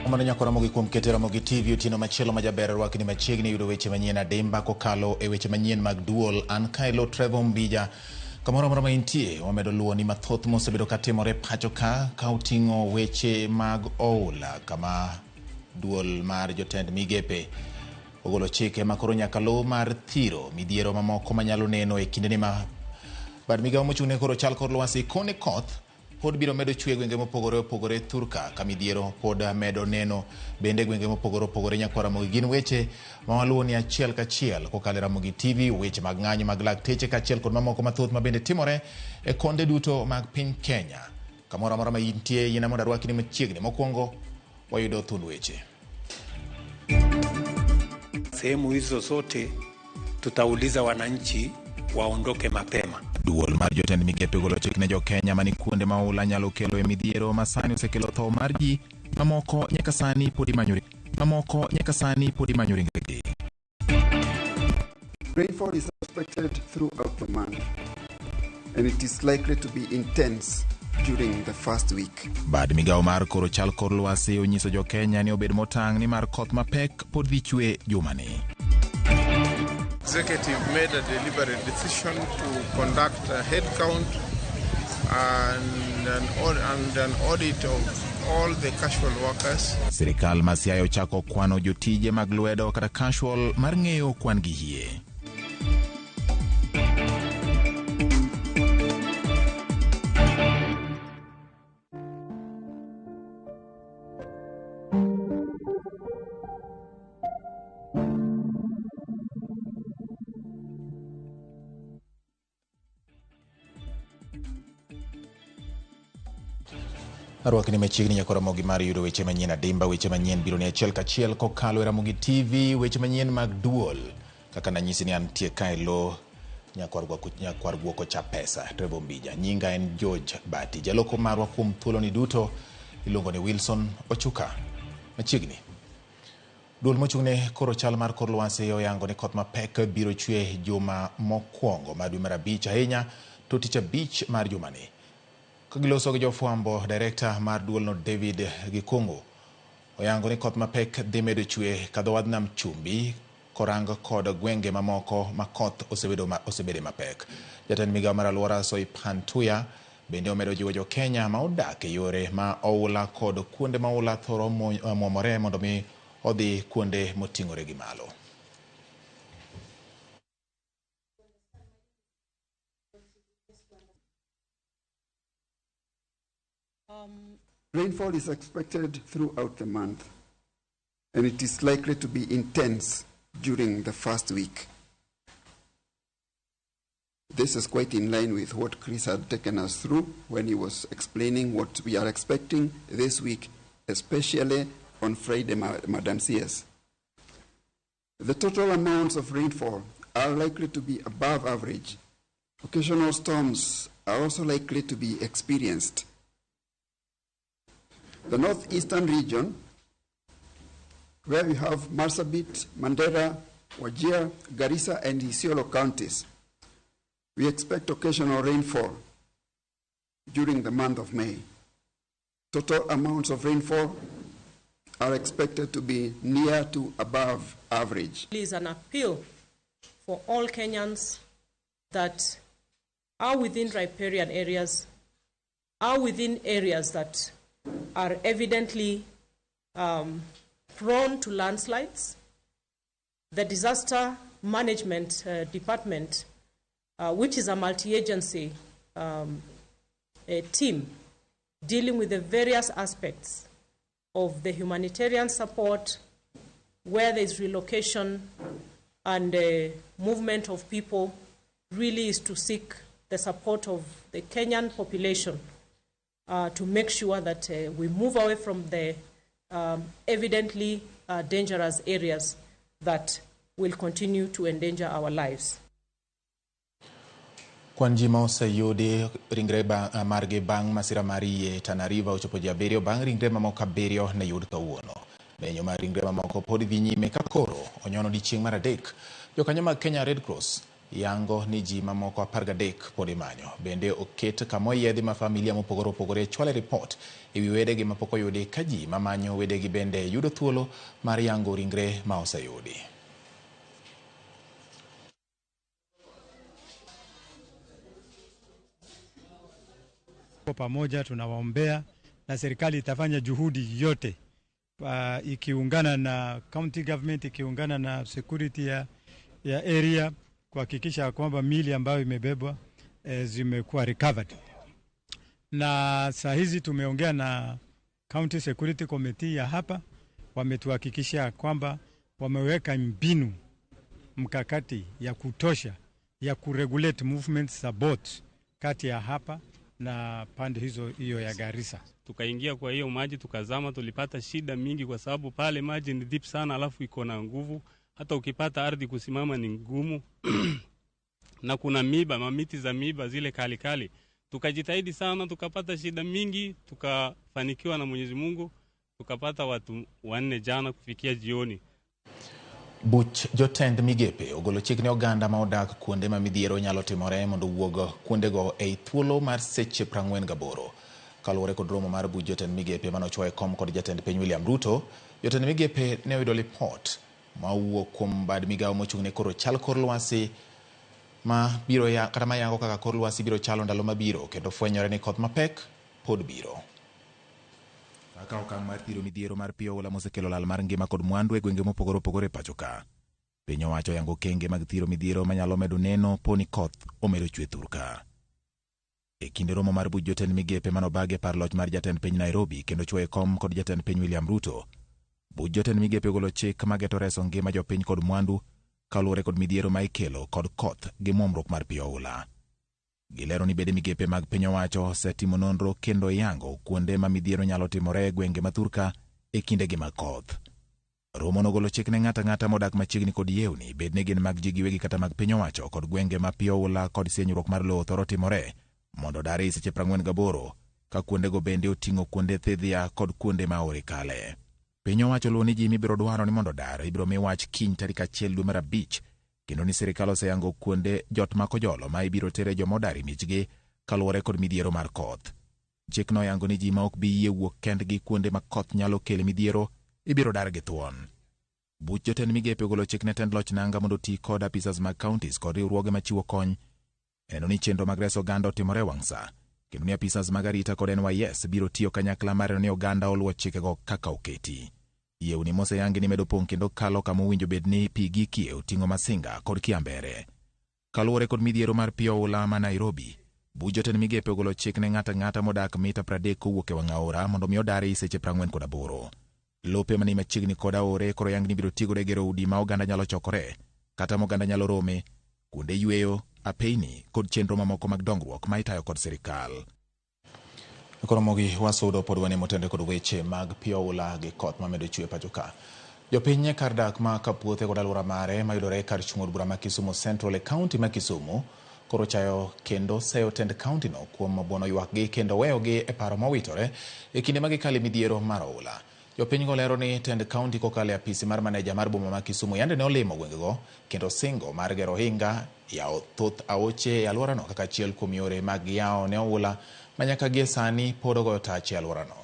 Kamano nyako Ramogi kuom keto Ramogi TV otieno machielo ma jaber rwakni machiegni yudo weche manyien adimba kokalo e weche manyien mag duol. An Kaelo Trevor Mbija. Kamoro amora ma intie, wamedo luwo ni mathoth mosebedo ka timore pacho ka ka oting'o weche mag oula kama duol mar jotend migepe ogolo chike ma koro nyaka luw mar thiro midhiero mamoko manyalo neno e kindeni ma bad migawo mochung'ne koro chal kor lwasi kone koth pod biro medo chwe e gwenge mopogore opogore thurka ka midhiero pod medo neno bende e gwenge mopogore opogore nyakwar Ramogi gin weche ma waluwo ni achiel kachiel kokalo e Ramogi TV weche mag ng'anyo mag lakteche kaachiel kod mamoko mathoth ma bende timore e konde duto mag piny Kenya kamoro amora ma intie yiena mondo arwaki ni machiegni mokwongo wayudo thund weche Sehemu hizo zote tutauliza wananchi waondoke mapema. Duol mar jotend migepe ogolo chik ne jo-Kenya mani kuonde ma oula nyalo kelo e midhiero ma sani osekelo tho mar ji mamoko nyaka sani pod imanyo mamoko nyaka sani pod imanyo ringregi. Rainfall is expected throughout the month and it is likely to be intense during the first week. Bad migawo mar koro chal kor lwasi onyiso jo-Kenya ni obed motang' nimar koth mapek pod dhi chwe jumani. Executive made a deliberate decision to conduct a head count and an audit of all the casual workers. Sirikal ma Siaya ochako kwano jotije mag lwedo kata casual mar ng'eyo kwan gi hie. Arwakni machiegni nyako Ramogi mar yudo weche manyien adimba, weche manyien biro ni achiel kachiel kokalo e Ramogi TV, weche manyien mag duol. Kaka nanyisi ni antie kae lo nyakwar guoko cha pesa, Trevor Mbija. Nyinga en George Bati. Jaloko marwa kuom thuoloni duto iluongo ni Wilson Ochuka. Machiegni. Duol mochung'ne koro chal mar kor lwasi oyango ni koth mapek biro chwe juma mokwongo mar dwe mar abich ahinya to tich abich mar jumani. Ka giloso gi jofwambo, direkta mar duolno David Gikungu oyango ni koth mapek dhi medo chwe kadho wadh nam chumbi korang kod gwenge mamoko ma koth osebedo ma, osebede mapek. Jatend migawo mar alwora Soipan Tuya bende omedo jiwo jo-Kenya ma odak e yore ma oula kod kuonde ma oula thoro mwomore mondo mi odhi kuonde moting'ore gi malo. Rainfall is expected throughout the month and it is likely to be intense during the first week. This is quite in line with what Chris had taken us through when he was explaining what we are expecting this week, especially on Friday, Madam CS. The total amounts of rainfall are likely to be above average. Occasional storms are also likely to be experienced. The northeastern region, where we have Marsabit, Mandera, Wajir, Garissa, and Isiolo counties, we expect occasional rainfall during the month of May. Total amounts of rainfall are expected to be near to above average. Is an appeal for all Kenyans that are within riparian areas, are within areas that are evidently prone to landslides. The Disaster Management Department, which is a multi-agency team dealing with the various aspects of the humanitarian support, where there is relocation and movement of people, really is to seek the support of the Kenyan population to make sure that we move away from the evidently dangerous areas that will continue to endanger our lives. Kwan ji ma oseyudi ringre margi bang' masira mar yie Tana River ochopo ji abiriyo bang' ringre mamoko abiriyo ne yud kawuono. Menyo mar ringre mamoko pod dhi nyime ka koro onyono odiechieng' mar adek. Jokanyo mag Kenya Red Cross Yango ni ji mamoko 13 pod imanyo. Bende oket kama oyiedhi ma familia mopogore opogore chwale ripot ewi wedegi mapok oyudi ka ji mamanyo wedegi bende yudo thuolo mar yango ringre ma oseyudi. Kwa pamoja tunawaombea na serikali itafanya juhudi yote ikiungana na county government, ikiungana na security ya area kuhakikisha kwamba mili ambayo imebebwa zimekuwa recovered. Na saa hizi tumeongea na County Security Committee ya hapa, wametuhakikishia kwamba wameweka mbinu mkakati ya kutosha ya kuregulate movements za boat kati ya hapa na pande hizo hiyo ya Garissa. Tukaingia kwa hiyo maji tukazama, tulipata shida mingi kwa sababu pale maji ni deep sana, alafu iko na nguvu, hata ukipata ardhi kusimama ni ngumu na kuna miba, mamiti za miba zile kali kali. Tukajitahidi sana, tukapata shida mingi, tukafanikiwa na Mwenyezi Mungu, tukapata watu 4 jana kufikia jioni. Buch jotend migepe ogolo chik ne oganda ma odak kuonde ma midhiero nyalo timore mondo owuog kuondego ei thuolo mar seche 48. Kaluwore kod romo mar buch jotend migepe manochwoye kom kod jatend piny William Ruto, jotend migepe ne oyudo lipot ma owuok kuom bad migawo mochung' ne koro chal kor lwasi ma biro ya kata mayango kaka kor lwasi biro chalo ndalo mabiro kendo fwenyore ni koth mapek pod biro. Kaka okang' mar thiro midhiero mar pi oula mosekelo lal mar ngima kod mwandu e gwenge mopogore opogore e pacho ka. Piny owacho oyango okenge mag thiro midhiero manyalo medo neno poni koth omedo chwe thur ka. E kinde romo mar buch jotend migepe manobag e par loch mar jatend piny Nairobi kendo chwoye kom kod jatend piny William Ruto, buch jotend migepe ogolo chik mageto reso ngima jopiny kod mwandu kaluwore kod midhiero ma ikelo kod koth gi muomruok mar pi oula. Gilero ni bede migepe mag piny owacho osetimo nonro kendo yango kuonde ma midhiero nyalo timore e gwenge ma thurka e kindegi mag koth. Romo nogolo chik ne ng'ato ang'ata modak machiegni kod yewni, bed ni gin mag ji giwegi kata mag piny owacho kod gwenge ma pi oula kod sienyruok mar lowo thoro timore mondo odar ei seche 48 ka kuondego bende oting'o kuonde thidhia kod kuonde ma aore kale. Piny owacho luwo ni ji mibiro dwaro ni mondo odar ibiro mi wach kiny tarik 1 dwe mar 5 kendo ni sirikal oseyango kuonde jot makojolo ma ibiro tere joma odar e miechgi kaluwore kod midhiero mar koth. Chikno oyango ni ji ma ok bi yie wuok kendgi kuonde ma koth nyalo kele midhiero ibiro dar gi thuon. Buch jotend migepe ogolo chik ne tend loch nanga mondo oti kod apisas mag counties kod riwruoge machiwo kony neno ni chenro mag reso oganda otimore e wang' sa kendo ni apisas mag arita kod NYS biro tiyo kanyakla mar neno ni oganda oluwo chikego kaka oketi. Yewni moseyangi ni medo pong' kendo kalo kama owinjo bed ni pi gikie oting'o Masinga kod Kiambere. Kaluwore kod midhiero mar pi oula ma Nairobi, buch jotend migepe ogolo chik ne ng'ato ang'ata modak mita 30 kowuok e wang' aora mondo mi odar ei seche 48. Lope mani machiegni kod aore koro yang ni biro tigodo e gero udi ma oganda nyalo chokore, kata ma oganda nyalo rome, kuonde yweyo, apeyni kod chenro mamoko mag dongruok ma itayo kod sirikal. Koro mogi wasudo pod wane motende kod weche mag pi oula gi koth mamedo chwe pacho ka. Jopiny kar dak ma Kapuothe kod alwora mare mayudore kar chung' od bura ma Kisumu Central e kaunti ma Kisumu koro chayo kendo seyo tend kaunti no kuom buono ywakgi kendo weyogi e paro mowitore e kinde ma gikale midhiero mar oula. Jopiny go lero ni tend kaunti kokalo e apisi mar maneja mar boma ma Kisumu yande ne olimo gwengego kendo singo mar gero ohinga, yawo thoth aoche e alworano kaka achiel kuom yore mag yawo ne oula ma nyaka gie sani pod ogoyo tach e alworano.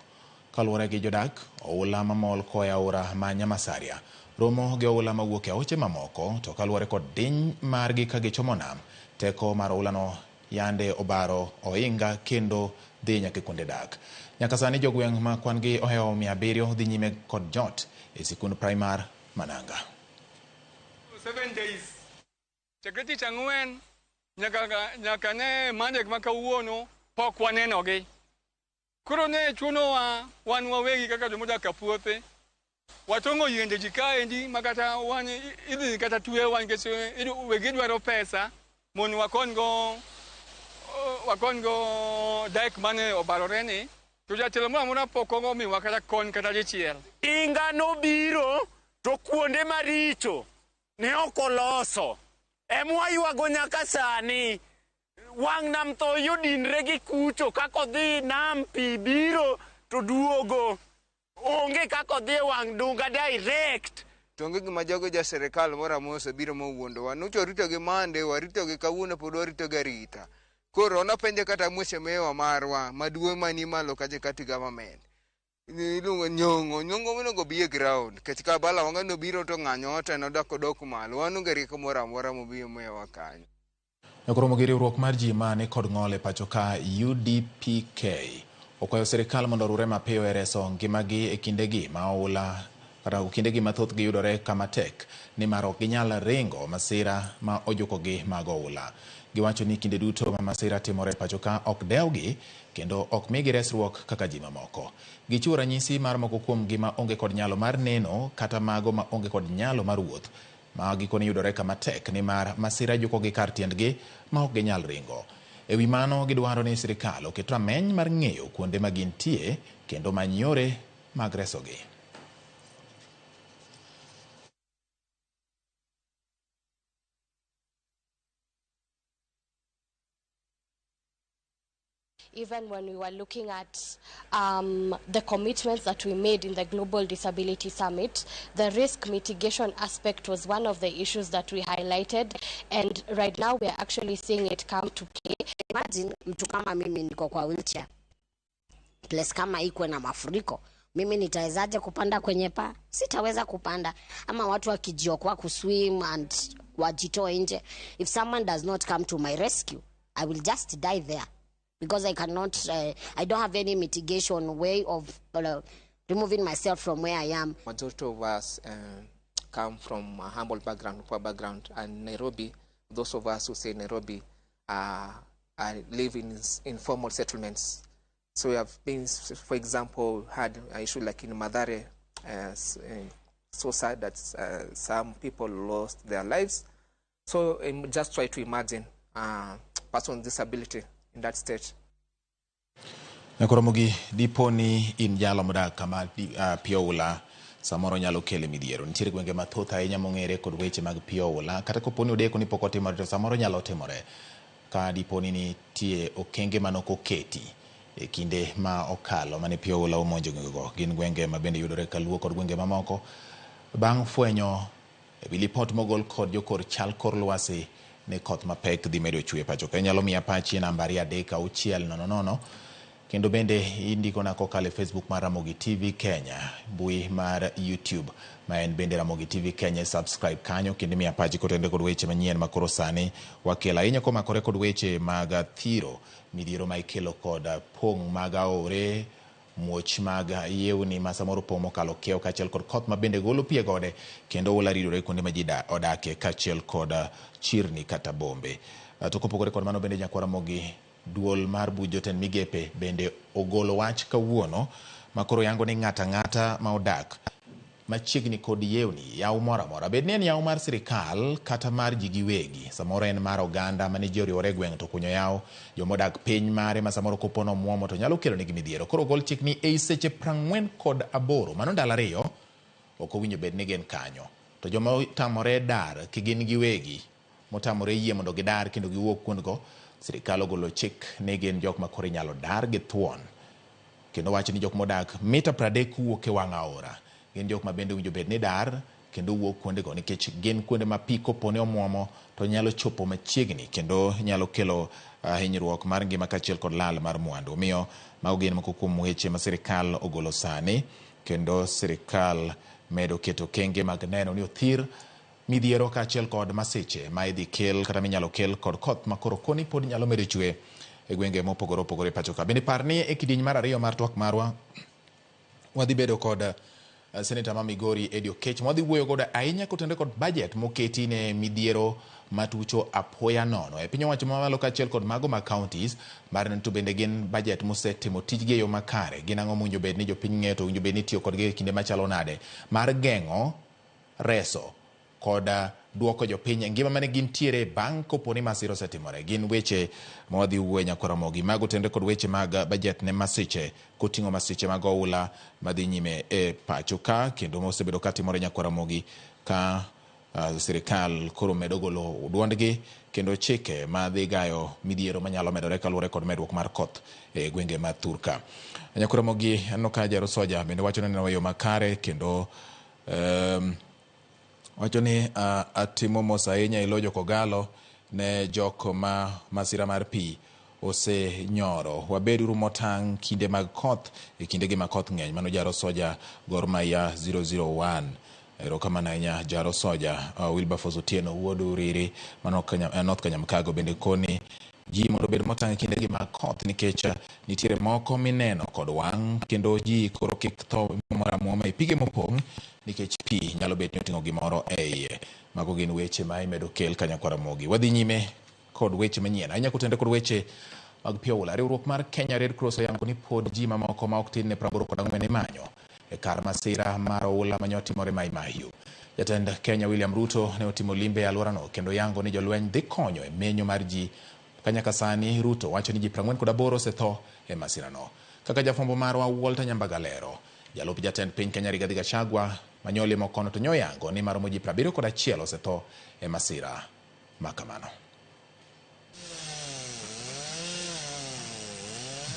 Kaluwore gi jodak, oula mamol koa e aora ma Nyamasaria romo gi oula mawuok e aoche mamoko, to kaluwore kod diny margi ka gichomo nam, teko mar oulano yande obaro ohinga kendo dhi nyaka e kuonde dak. Nyaka sani jogweng' ma kwan gi ohewo 700 dhi nyime kod jot e sikund primar Mananga. 7 days. Chakre tich ang'wen nyaka ne Monday ma kawuono pok wanenogi. Koro ne chunowa wan wawegi kaka jomodak Kapuothe, watong'o yiende ji kaendi ma kata wan idhi kata twewa nikech wegi dwaro pesa mondo wakonygo dak mane obarore ni, to jatelo moro amora pok omiwa kata kony kata dichiel. Inga nobiro to kuonde maricho ne ok oloso. Emwaywago nyaka sani. Wang' nam tho yodinre gi kucho kaka odhi nam pi biro to duogo. Onge kaka odhi e wang' dunga direct. To onge gima jogo ja sirikal moro amora osebiro mowuondowa. Nyocha warito gi Monday, warito gi kawuono pod warito gi arita. Koro napenje kata mheshimiwa marwa maduong' mani malo kacha county government. Iluongo Nyong'o, Nyong'o monego obi e ground. Nikech ka Bala Wanga nobiro to ng'anyo te nodok odok malo. Wan onge rieko moro amora mobiro miyowa kanyo. Nyakoromo gi riwruok mar ji ma ni kod ng'ol e pacho ka UDPK okwayo sirikal mondo orure mapiyo e reso ngimagi e kindegi ma oula kata kindegi ma thothgi yudore kama tek nimar ok ginyal ringo masira ma ojukogi mag oula. Giwacho ni kinde duto ma masira timore e pacho ka ok dewgi kendo ok migi resruok kaka ji mamoko. Gichiwo ranyisi mar moko kuom gi ma onge kod nyalo mar neno kata mago ma onge kod nyalo mar wuoth ma gikone yudore kama tek nimar masira jukogi kar tiendgi ma ok ginyal ringo. E wi mano gidwaro ni sirikal oket rameny mar ng'eyo kuonde ma gintie kendo many yore mag resogi. Even when we were looking at the commitments that we made in the Global Disability Summit, the risk mitigation aspect was one of the issues that we highlighted, and right now we are actually seeing it come to play. Imagine mtu kama mimi niko kwa wheelchair, place kama ikuwe na mafuriko, mimi nitawezaje kupanda kwenye paa? Sitaweza kupanda. Ama watu wakijiokoa kuswim and wajitoe nje, if someone does not come to my rescue, I will just die there because I cannot, I don't have any mitigation way of removing myself from where I am. Majority of us come from a humble background, poor background, and Nairobi, those of us who say Nairobi live in informal settlements. So we have been, for example, had an issue like in Mathare, so sad that some people lost their lives. So just try to imagine a person with disability in that state. Nyakoromogi dipo ni in jalo modak kama pi oula samoro nyalo kele midhiero. Nitiere gwenge mathoth ahinya mong'ere kod weche mag pi oula. Kata kopo ni odeko ni pok otimore to samoro nyalo timore. Ka dipo ni nitie okenge manok oketi e kinde ma okalo mane pi oula omonjo gwengego. Gin gwenge ma bende yudore Kaluo kod gwenge mamoko. Bang' fwenyo e lipot mogol kod jokor chal kor lwasi ni koth mapek dhi medo chwe pacho ka. Inyalo miya pachi e namba 2 3 6 0 0 kendo bende indikona kokalo e Facebook mar Ramogi TV Kenya, mbui mar YouTube ma en bende Ramogi TV Kenya. Subscribe kanyo kendo imiya pachi kotenore kod weche manyien ma koro sani wakelo ahinya komakore kod weche mag thiro midhiero ma ikelo kod pong' mag aore, muoch mag yewni ma samoro pong' mokalo kiewo kaachiel kod koth ma bende golo pi e gode kendo oula ridore kuonde ma ji odakie kaachiel kod chirni kata bombe. To kopogore kod mano bende nyakwara Ramogi, duol mar buch jotend migepe bende ogolo wach kawuono ma koro yango ni ng'ata ang'ata ma odak machiegni kod yewni, yaw moro amora, bed ni en yaw mar sirikal kata mar ji giwegi, samoro en mar oganda mane ji oriwore e gweng' to kunyo yaw, jomodak piny mare ma samoro kopo nomuomo to nyalo kelo negi midhiero. Koro ogol chik ni ei seche 48, mano ndalo 2, ok owinjo bed ni gin kanyo. To joma otamore dar kigin giwegi, motamore yie mondo gidar kendo giwuog kuondgo, sirikal ogolo chik ni gin jok ma koro inyalo dar gi thuon. Kendo wacho ni jok modak mita 30 wuok e wang' aora gin jok ma bende owinjo bed ni dar kendo wuok kuondego nikech gin kuonde ma pi kopo ni omuomo to nyalo chopo machiegni kendo nyalo kelo hinyruok mar ngima kaachiel kod lal mar mwandu. Omiyo mago gin moko kuom weche ma sirikal ogolo sani kendo sirikal medo keto okenge mag neno ni othir midhiero kaachiel kod masiche ma idhi kel kata minyalo kel kod koth ma koro koni pod nyalo medo chwe e gwenge mopogore opogore e pacho ka. Bende par ni e kidieny mar 2 mar twak marwa wadhi bedo kod Senator ma Migori Eddie Oketch mwadhi wuoyo godo ahinya kotenore kod budget moketi ne midhiero matucho apoya nono e piny owacho mamalo kaachiel kod mago mag counties mar neno to bende gin budget mosetimo tijgi e yo makare. Gin ang'o mowinjo bed ni jopiny ng'eyo to owinjo bed ni itiyo kodgi e kinde machalo nade mar geng'o reso kod duoko jopiny e ngima mane gintiere bang' kopo ni masira osetimore. Gin weche ma wadhi wuoye nyakwar Ramogi. Mago tenore kod weche mag budget ne masiche koting'o masiche mag oula madhi nyime e pacho ka kendo mosebedo katimore nyakwar Ramogi ka sirikal koro medo golo duondgi kendo chike madhi gayo midhiero manyalo medore kaluwore kod medruok mar koth e gwenge ma thurka. Nyakwar Ramogi aneno ka Jaro Soja bende wacho ni neno e yo makare kendo Wacho ni atimo mos ahinya ilojo Kogalo ne jok ma masira mar pi osenyoro. Wabeduru motang' kinde mag koth e kindegi ma koth ng'eny. Mano Jaro Soja Gor Mahia 001. Erokamano ahinya Jaro Soja. Wilberforce Otieno wuod Uriri mano North Kanyamkago bende koni ji mondo obed motang' e kindegi mag koth nikech nitiere moko mineno kod wang' kendo ji koro kik tho moro amora e pige mopong' nikech pi nyalo bet ni oting'o gimoro e iye. Mago gin weche ma imedo kel Kanyakwar Ramogi. Wadhi nyime kod weche manyien ahinya kotenore kod weche mag pi oula. Riwruok mar Kenya Red Cross oyango ni pod ji mamoko ma ok tin ne 84 imanyo e kar masira mar oula mane otimore Mai Mahiu. Jatend Kenya William Ruto ne otimo limbe e alworano kendo yango ni jolweny dhi konyo e menyo mar ji. Kanyaka sani Ruto wacho ni ji 48 osetho e masirano. Kaka jafwambo marwa Walter Nyambaga lero, jalup jatend piny Kenya Rigathi Gachagua manyolimo kono to nyoyango ni maromo ji 71 osetho e masira makamano.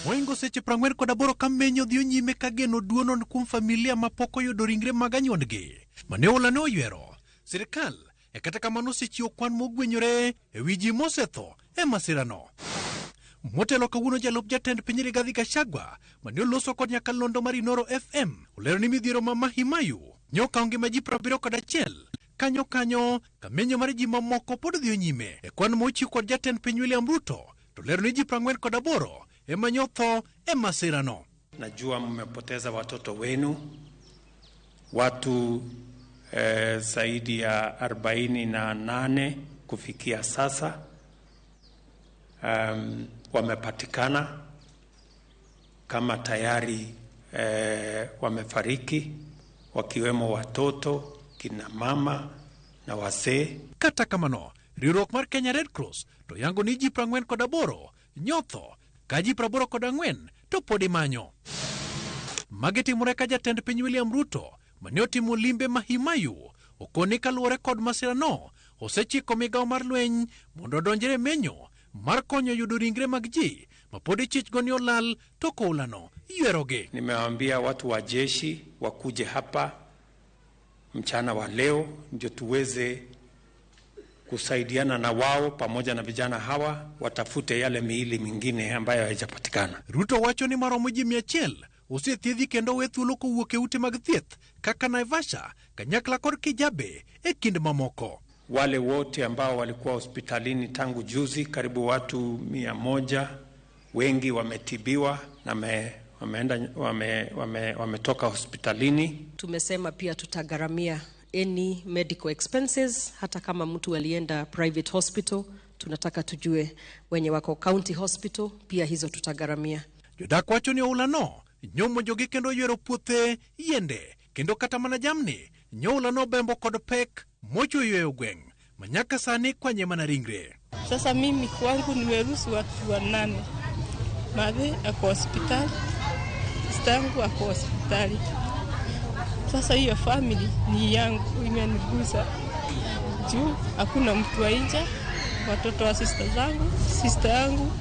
Moingo seche 48 ka menyo dhiyo nyime ka geno duono kuom familia mapok oyudo ringre mag anyuondgi mane oula ne oywero. Sirikal e kata kamano osechiwo kwan mogwenyore e wi ji mosetho e masirano. Motelo kawuono jalup jatend piny Rigathi Gachagua mane oloso kod nyakalondo mar Inooro FM olero ni midhiero ma Mahimayu ne okawo ngima ji 71 kanyo kanyo ka menyo mar ji mamoko pod dhiyo nyime. E kwan mochiw kod jatend piny William Ruto to lero ni ji 48 ema nyotho e masirano. Najua mmepoteza watoto wenu, watu zaidi ya 48 kufikia sasa wamepatikana kama tayari wamefariki, wakiwemo watoto, kina mama na wazee. Kata kamano, riwruok mar Kenya Red Cross to yango ni ji 48 nyotho ka ji 84 to pod imanyo. Magi timore ka jatend piny William Ruto mane otimo limbe Mahimayu okoni kaluwore kod masirano osechiko migawo mar lweny mondo odonjre menyo mar konyo yudo ringre mag ji ma pod ichichgo ni olal to koulano ywerogi. Nimewaambia watu wa jeshi wakuje hapa mchana wa leo ndio tuweze kusaidiana na wao pamoja na vijana hawa watafute yale miili mingine ambayo haijapatikana. Ruto wacho ni maromo ji 100 osethiedhi kendo owe thuolo kowuok e ute mag thieth kaka Naivasha, Kanyakla kod Kijabe e kind mamoko. Wale wote ambao walikuwa hospitalini tangu juzi, karibu watu 100, wengi wametibiwa na wametoka hospitalini. Tumesema pia tutagharamia any medical expenses, hata kama mtu alienda private hospital, tunataka tujue wenye wako county hospital pia hizo tutagharamia. Jodak wacho ni oulano nyomonjogi kendo ywero puothe, yiende kendo kata mana jamni nyoulano bembo kod pek mochweyo e gweng' ma nyaka sani kwanye mana ringre. Sasa mimi kwangu nimeruhusu watu 8. Madhe ako hospitali, sister yangu ako hospitali. Sasa hiyo family ni yangu, imenigusa juu hakuna mtu wa nje, watoto wa sister zangu, sister yangu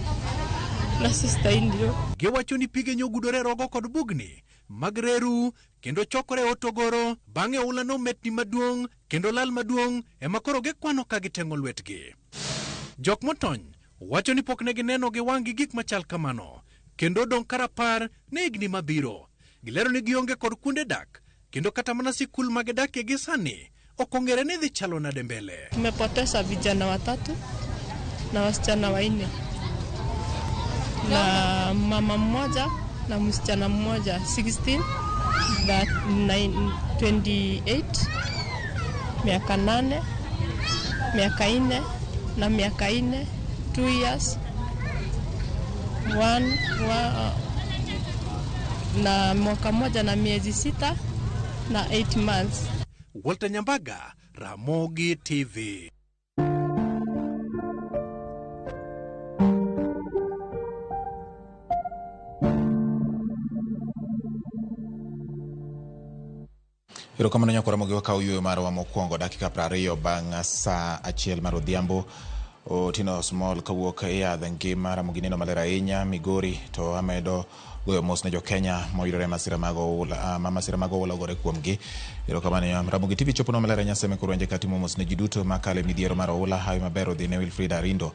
na sister ndio. Giwacho ni pige nyogudore rogo kod bugni mag reru kendo chokore otogoro bang'e oula nometni maduong' kendo lal maduong' ema koro gikwano ka giteng'o lwetgi. Jok motony wacho ni pok ne gineno gi wang'gi gik machal kamano kendo odong' karapar ne higni mabiro. Gilero ni gionge kod kuonde dak kendo kata mana sikul ma gidakie gi sani ok ong'ere ni dhi chalo nade mbele. Tumepoteza vijana 3 na wasichana 4 na mama mmoja na msichana mmoja 16 that 9, 28, miaka 8, miaka 4 na miaka 4, 2 years, 1 na mwaka mmoja na miezi 6 na 8 months. Walter Nyambaga, Ramogi TV. Erokamano nyakwar Ramogi, wakawo yueyo marwa mokwongo dakika 20 bang' saa 1 mar odhiambo. Otieno Small kawuok e yadh ngima Ramogi neno maler ahinya Migori to amedo Goyo mos ne jo-Kenya moyudore e masira mag oula, ma masira mag oula ogore kuomgi. Erokamano. Ramogi TV chopo maler e nyasi mekor katimo mos ne ji duto makalo e midhiero mar oula. Hawi maber odhi ne Wilfrida Arindo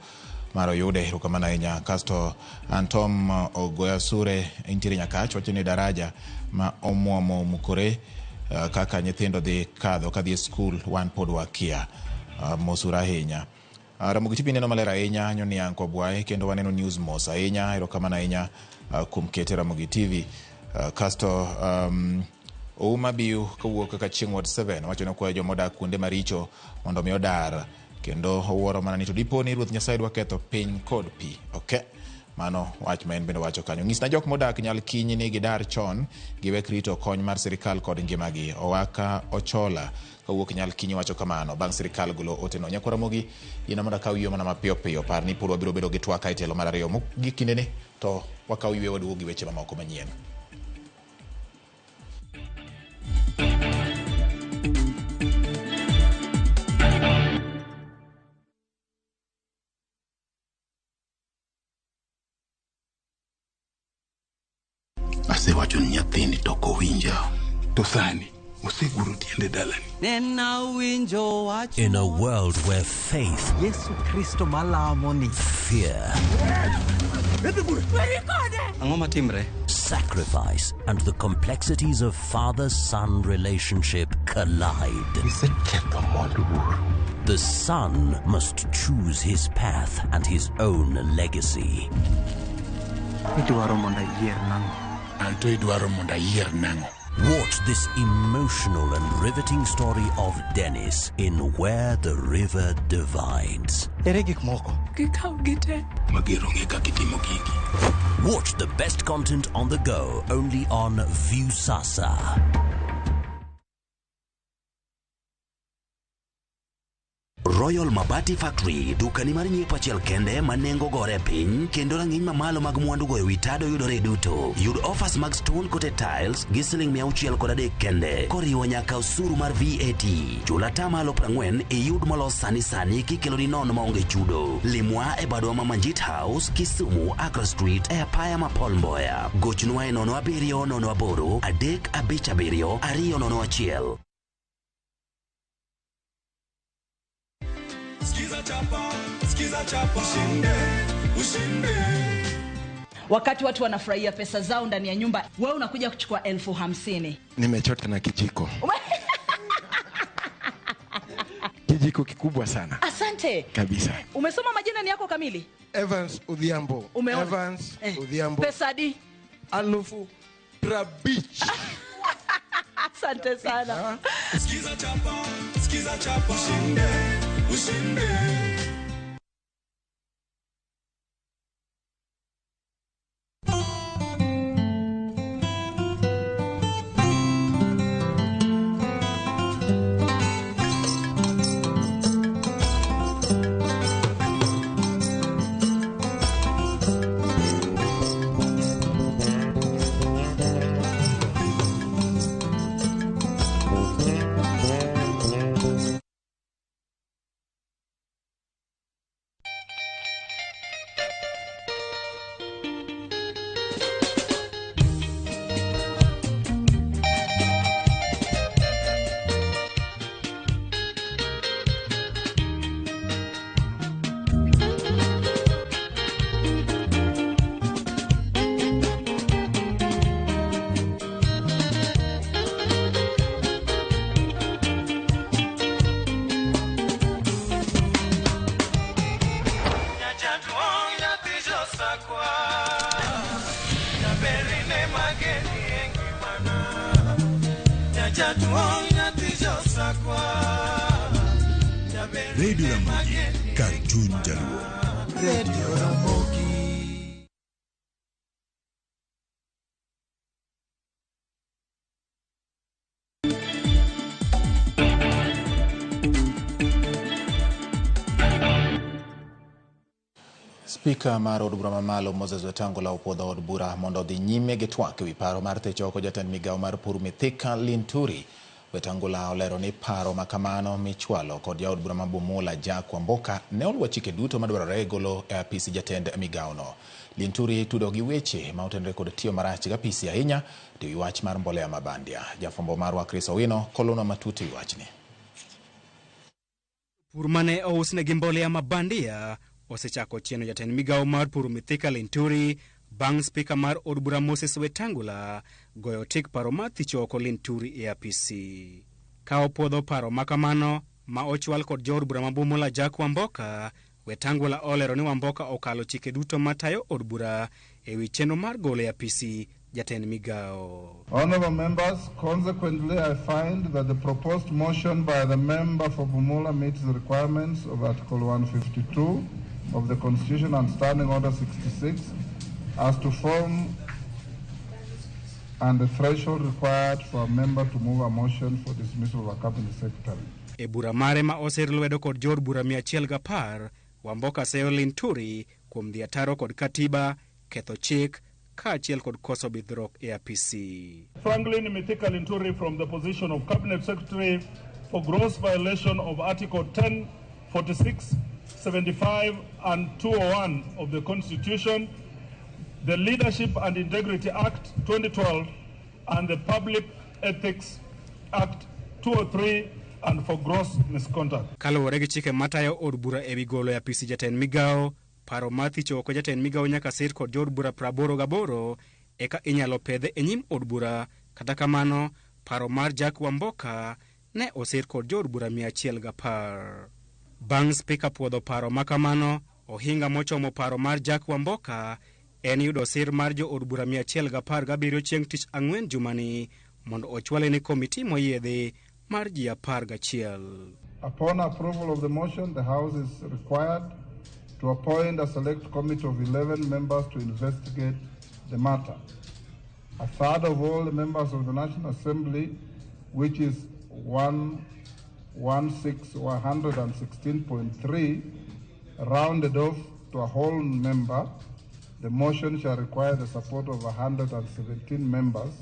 mar oyude. Erokamano ahinya. Kasto Antom Ogoyasure intiere Nyakach wacho ni daraja ma omuomo omukore kaka nyithindo dhi kadho kadhi e skul wan pod wakia. Mosuru ahinya. Ramogi TV neno maler ahinya nyoniang' kwabwaye kendo waneno news mos ahinya. Erokamano ahinya kuom kete Ramogi TV. Kasto Ouma Biu kowuok kaka chieng' Ward 7 wacho ni okwayo joma odak kuonde maricho mondo mi odar kendo owuoro mana ni to dipo ni Ruoth Nyasaye dwa ketho piny kod pi. Okay. Mano wach ma en bende wacho kanyo. Nyisna jok modak Nyalkiny ni gidar chon giwek rito kony mar sirikal kod ngimagi. Owaka Ochola kawuok Nyalkiny wacho kamano bang' sirikal golo oteno. Nyakwar Ramogi yina mondo akaw yweyo mana mapiyo piyo. Par ni pod wabiro bedo gi twak e tielo mar ariyo mogik kindeni to wakaw yweyo waduogo gi weche mamoko manyien. Asewacho ni nyathini to ok owinja. To sani oseguro tiende dalani. In a world where faith, Yesu Kristo malamo ni fear, Ang'o matimre? sacrifice, and the complexities of father-son relationship collide. Iseketho mwandu wuoro. The son must choose his path and his own legacy. Idwaro mondo ayier nang'o? Anto idwaro mondo ayier nang'o? Watch this emotional and riveting story of Dennis in Where the River Divides. Ere gik moko? Gikaw gite. Mager onge kaka itimo gigi. Watch the best content on the go only on Viusasa. Royal Mabati Factory, dukani mar nyiepo achiel kende ma nengo gore piny kendo rang'iny mamalo mag mwandu goyo wi tado yudore duto. Yud offers mag stone coated tiles gi siling 603 kende koriwo nyaka osuru mar VAT. Chul atamalo 40 iyud molos sani sani kikeloni nono maonge chudo. Limwa e badwa ma Manjit House, Kisumu, Accra Street e apaya ma Paul Mboya. Gochnwa e 07 08 357 201. Skiza chapa, skiza chapa, ushinde, ushinde. Wakati watu wanafurahia pesa zao ndani ya nyumba, wewe unakuja kuchukua 50,000. Nimechota na kijiko. Kijiko kikubwa sana. Asante. Kabisa. Umesoma majina ni yako kamili? Evans Odhiambo. Umeona? Evans Odhiambo. Pesa di? 50,000. Asante sana. Skiza chapa, skiza chapa, ushinde, ushinde. Radio Ramogi, kar chuny jaluo. Radio Ramogi. Spika mar od bura mamalo Moses Wetangula opuodho od bura mondo odhi nyime gi twak ewi paro mar thicho oko jatend migawo mar pur Mithika Linturi Wetangula olero ni paro ma kamano michwalo kod jaod bura ma Bumula Jack Wamboka ne oluwo chike duto madwarore e golo e apisi jatend migawono. Linturi tudo gi weche ma otenore kod tiyo marach gi apisi ahinya to ewi wach mar mbolea ma bandia. Jafwambo marwa Chris Owino kolonwa matut ewi wachni. Pur mane ousnegi mbolea ma bandia osechako chieno jatend migawo mar pur Mithika Linturi bang' spika mar od bura Moses Wetangula goyo tik paro mar thicho oko Linturi e apisi. Ka opuodho paro ma kamano ma ochwal kod jood bura ma Bumula Jack Wamboka, Wetangula olero ni Wamboka okalo chike duto matayo od bura ewi chenro mar golo e apisi jatend migawo. Honorable members, consequently, I find that the proposed motion by the member for Bumula meets the requirements of Article 152 of the Constitution and Standing Order 66 as to form and the threshold required for a member to move a motion for dismissal of a cabinet secretary. E bura mare ma osir lwedo kod jood bura 110, Wamboka seyo Linturi kuom dhi ataro kod katiba, ketho chik, kaachiel kod koso bidhruok e apisi. Franklin Mithika Linturi from the position of Cabinet Secretary for gross violation of Article 10, 46, 75 and 201 of the Constitution, the Leadership and Integrity Act 2012 and the Public Ethics Act 203 and for gross misconduct. Kaluwore gi chike matayo od bura ewi golo e apisi jatend migawo, paro mar thicho oko jatend migawo nyaka sir kod jood bura 88 eka inyalo pedhe e nyim od bura. Kata kamano, paro mar Jack Wamboka ne osir kod jood bura 110. Bang' spika puodho paro ma kamano, ohinga mochomo paro mar Jack Wamboka en yudo sir mar jood bura 117 chieng' tich ang'wen jumani mondo ochwale ne komiti moyiedhi mar ji 11. Upon approval of the motion, the House is required to appoint a select committee of 11 members to investigate the matter. A third of all the members of the National Assembly, which is 116.3, rounded off to a whole member, the motion shall require the support of 117 members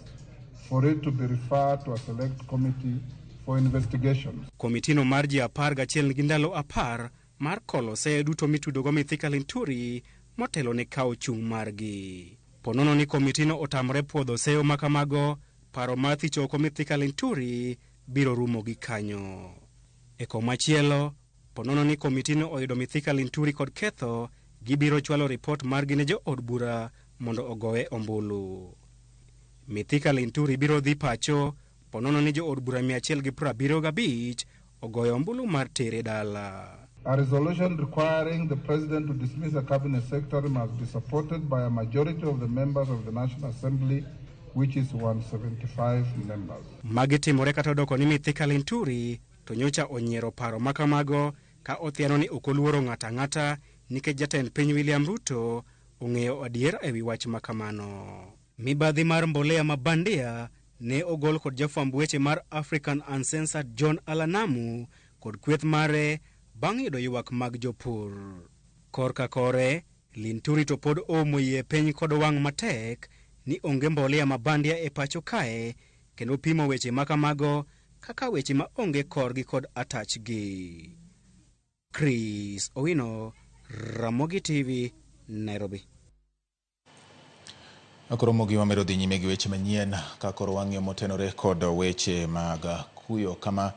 for it to be referred to a select committee for investigation. Komitino mar ji 11 nigi ndalo 10 mar kolo seyo duto mitudogo Mithika Linturi motelo ne kawo chung' margi. Ponono ni komitino otamore puodho seyo makamago, paro mar thicho oko Mithika Linturi biro rumo gi kanyo. E komachielo, ponono ni komitino oyudo Mithika Linturi kod ketho, gibiro chwalo ripot margi ne jood bura mondo ogoye ombulu. Mithika Linturi biro dhi pacho ponono ni jood bura 175 ogoyo ombulu mar tere dala. A resolution requiring the president to dismiss a cabinet secretary must be supported by a majority of the members of the National Assembly, which is 175 members. Magi timore kata odoko ni Mithika Linturi to nyocha onyiero paro makamago ka othiano ni ok oluoro ng'ato ang'ata nikech jatend piny William Ruto ong'eyo adier ewi wach makamano. Mibadhi mar mbolea ma bandia ne ogol kod jafwamb weche mar African Uncensored John Alanamu kod kweth mare bang' yudo ywak mag jopur. Korka kore, Linturi to pod oumo yie piny kod wang' matek ni onge mbolea ma bandia e pacho kae kendo pimo weche makamago kaka weche ma onge korgi kod atachgi. Chris Owino, Ramogi TV, Nairobi. Koro Ramogi wamedo dhi nyime gi weche manyien ka koro wang'iyo motenore kod weche mag kuyo kama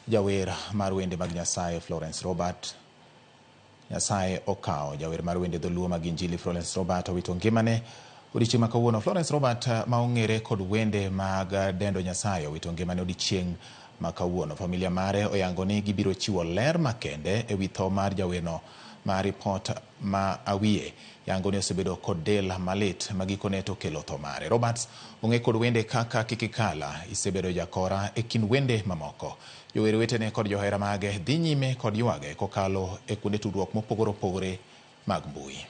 jawer mar wende mag Nyasaye Florence Robert Nyasaye okawo. Jawer mar wende dholuo mag Injili Florence Robert owito ngimane odiechieng' ma kawuono. Florence Robert ma ong'ere kod wende mag dendo Nyasaye owito ngimane odiechieng' ma kawuono. Familia mare oyango ni gibiro chiwo ler makende ewi tho mar jawerno ma ripot ma awiye yango ni osebedo kod del malit ma gikone to okelo tho mare. Roberts ong'e kod wende kaka Kikikala, Isebedo Jakora e kind wende mamoko. Jower wetene kod johera mage dhi nyime kod ywage kokalo e kuonde tudruok mopogore opogore mag mbui.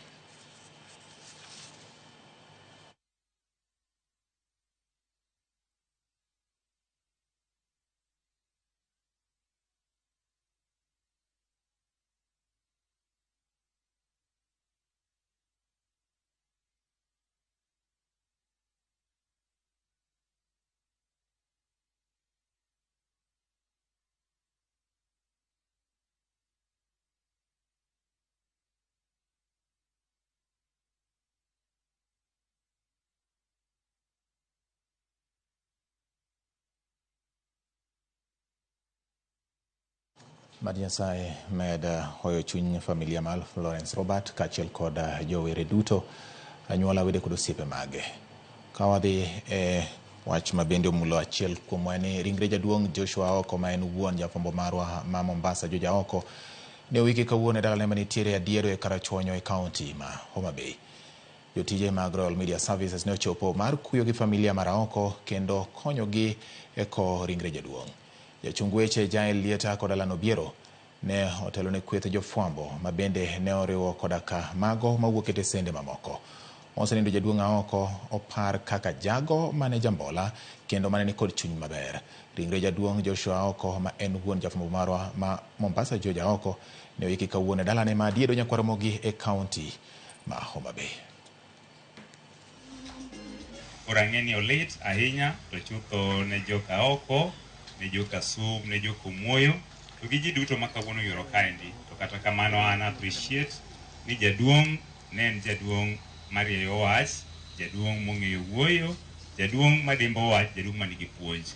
Mad Nyasaye med hoyo chuny familia mar Florence Robert kaachiel kod jowere duto, anyuola, wede kod osiepe mage. Ka wadhi e wach ma bende omulo achiel kuomwa ni ringre jaduong' Joshua Aoko ma en wuon jafwambo marwa ma Mombasa George Aoko ne owiki kawuono e dalane manitiere Adiero e Karachuonyo e kaunti ma Homa Bay. Jotije mag Royal Media Services ne ochopo mar kuyo gi familia mar Aoko kendo konyogi e kowo ringre jaduong'. Jachung weche Jael Lieta kod Alan Obiero ne otelo ne kweth jofwambo ma bende ne oriwo koda ka mago mawuok e tesende mamoko. Mosenindo jaduong' Aoko opar kaka jago mane jambola kendo mane nikod chuny maber. Ringre jaduong' Joshua Aoko ma en wuon jafwambo marwa ma Mombasa George Aoko ne oiki kawuono e dalane ma Adiedo Nyakwaramogi e kaunti ma Homa Bay. Koro ang'e ni olit ahinya to chutho ne joka Aoko, ne joka Sum, ne joka Omuoyo to gi ji duto ma kawuono oyuoro kaendi. To kata kamano an appreciate ni jaduong' ne en jaduong' marieyo wach, jaduong' mong'eyo wuoyo, jaduong' madimbo wach, jaduong' manigi puonj.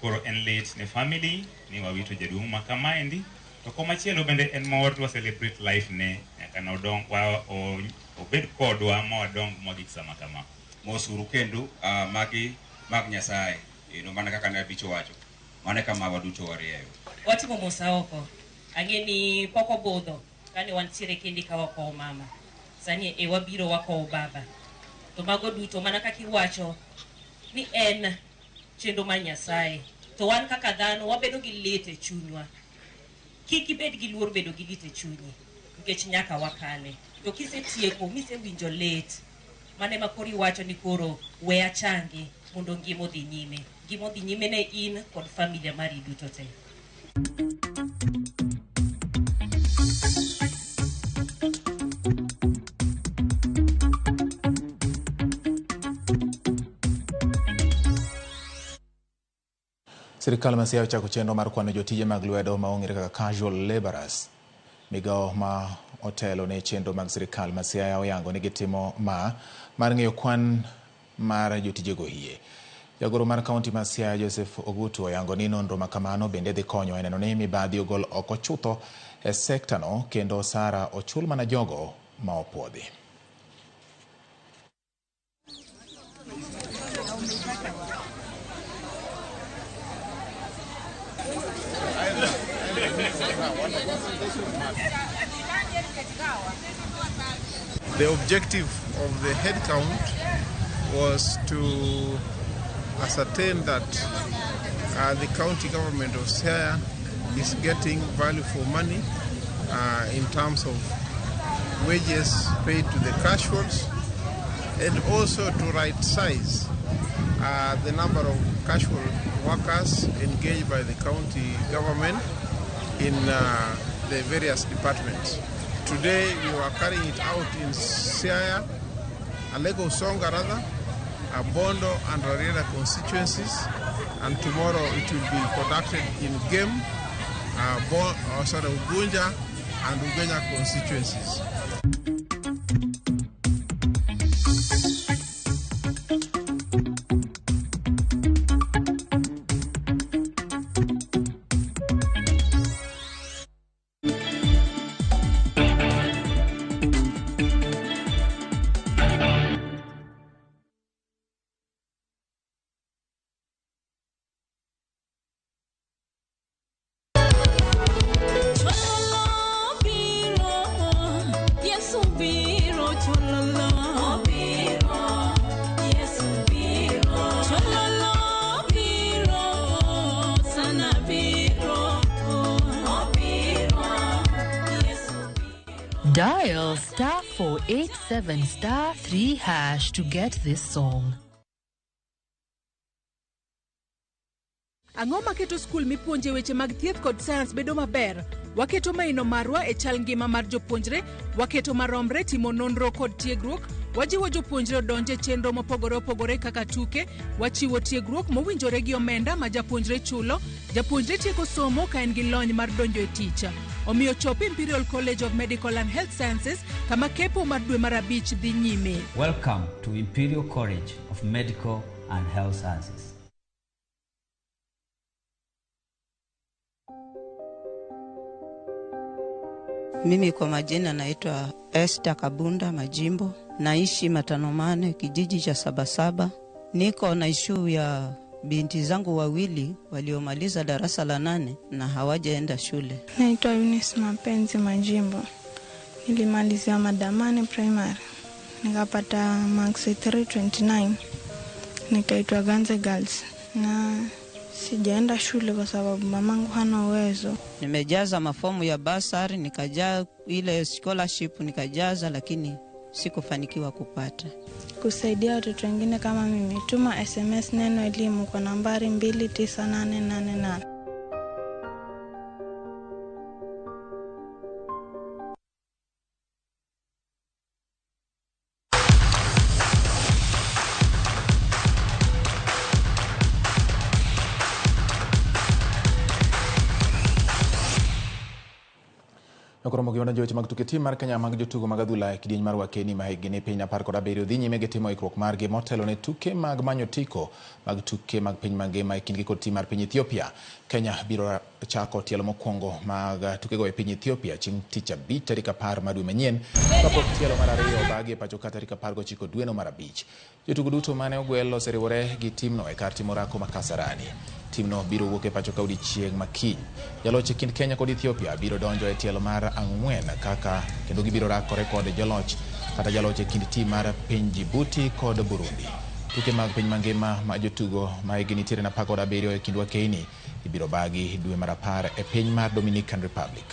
Koro en lit ne family ni wawito jaduong' ma kamaendi. To komachielo bende en mor to wa celebrate life ne nyaka nodong, wa, o, obed kodwa ma wadong mwagik sama kama. Mosuru kendo magi mag Nyasaye eno mana kaka ne abich owacho mano e kama waduto warieyo. Watimo mos Aoko. Ang'e ni pok obudho kane wantiere kendi ka wakowo mama. Sani e wabiro wakowo baba. To mago duto mana kaka iwacho ni en chenro mar Nyasaye. To wan kaka dhano wabedo gi lit e chunywa. Kik ibed gi luor bedo gi lit e chunyi nikech nyaka wakale. To kisetieko misewinjo lit, mano ema koro iwacho ni koro we achangi mondo ngima odhi nyime. Ngima odhi nyime ne in kod familia mari duto te. Sirikal ma Siaya ochako chenro mar kwano jotije mag lwedo ma ong'ere kaka casual laborers. Migawo ma otelo ne chenro mag sirikal ma Siaya oyango ni gitimo ma mar ng'eyo kwan mar jotijego hie. Jagoro mar kaunti ma Siaya Joseph Ogutu oyango ni nonro ma kamano bende dhi konyo e neno ni mibadhi ogol oko chutho e sekta no kendo osara ochul mana jogo ma opuodhi. The objective of the head count was to ascertain that the county government of Siaya is getting value for money in terms of wages paid to the casuals, and also to right size the number of casual workers engaged by the county government in the various departments. Today we were carrying it out in Siaya, Alego Usonga rather, Bondo and Rarieda constituencies, and tomorrow it will be conducted in Gem, Ugunja and Ugenya constituencies. Dial star 487 star 3 hash to get this song. Ang'o maketo skul mipuonje weche mag thieth kod sayans bedo maber? Waketo maino marwa e chal ngima mar jopuonjre, waketo maromre timo nonro kod tiegruok, wajiwo jopuonjre odonje chenro mopogore opogore kaka tuke, wachiwo tiegruok mowinjore gi omenda ma japuonjre chulo, japuonjre tieko somo ka en gi lony mar donjo e tich. Omiyo chop Imperial College of Medical and Health Sciences kama kepo mar dwe mar 5 dhi nyime. Welcome to Imperial College of Medical and Health Sciences. Mimi kwa majina naitwa Esther Kabunda Majimbo, naishi Matanomane, kijiji cha Sabasaba. Niko na ishu ya binti zangu wawili waliomaliza darasa la 8 na hawajaenda shule. Naitwa Eunice Mapenzi Majimbo. Nilimalizia Madamani Primary, nikapata marks 329, nikaitwa Ganze Girls, na sijaenda shule kwa sababu mamangu hana uwezo. Nimejaza mafomu ya basari, nikajaza ile scholarship nikajaza, lakini sikufanikiwa kupata. Kusaidia watoto wengine kama mimi, tuma SMS neno elimu kwa nambari 29888. Nokoromo gi wadonjo weche mag tuke. Tim mar Kenya mag jotugo mag adhula e kidieny mar Wakeni ma higni piny 17 dhi nyime gi timo ikruok margi motelo ne tuke mag manyo tiko mag tuke mag piny mangima e kindgi kod tim mar piny Ethiopia. Kenya biro chako tielo mokwongo mag tukego e piny Ethiopia chieng' tich abich tarik 10 mar dwe manyien, kapok tielo mar ariyo obagi e pacho ka tarik 19 dweno mar 5. Jotugo duto mane ogwel oseriwore gi timno e kar timo orako ma Kasarani. Timno biro wuok e pacho ka odiechieng' ma kiny. Jaloch e kind Kenya kod Ethiopia biro donjo e tielo mar 4 kaka kendo gibiro rakore kod joloch kata jaloch e kind tim mar piny Djibouti kod Burundi. Tuke mag piny mangima ma jotugo ma higni nitiere 17 e kind Wakeni ibiro bagi dwe mar 10 e piny mar Dominican Republic.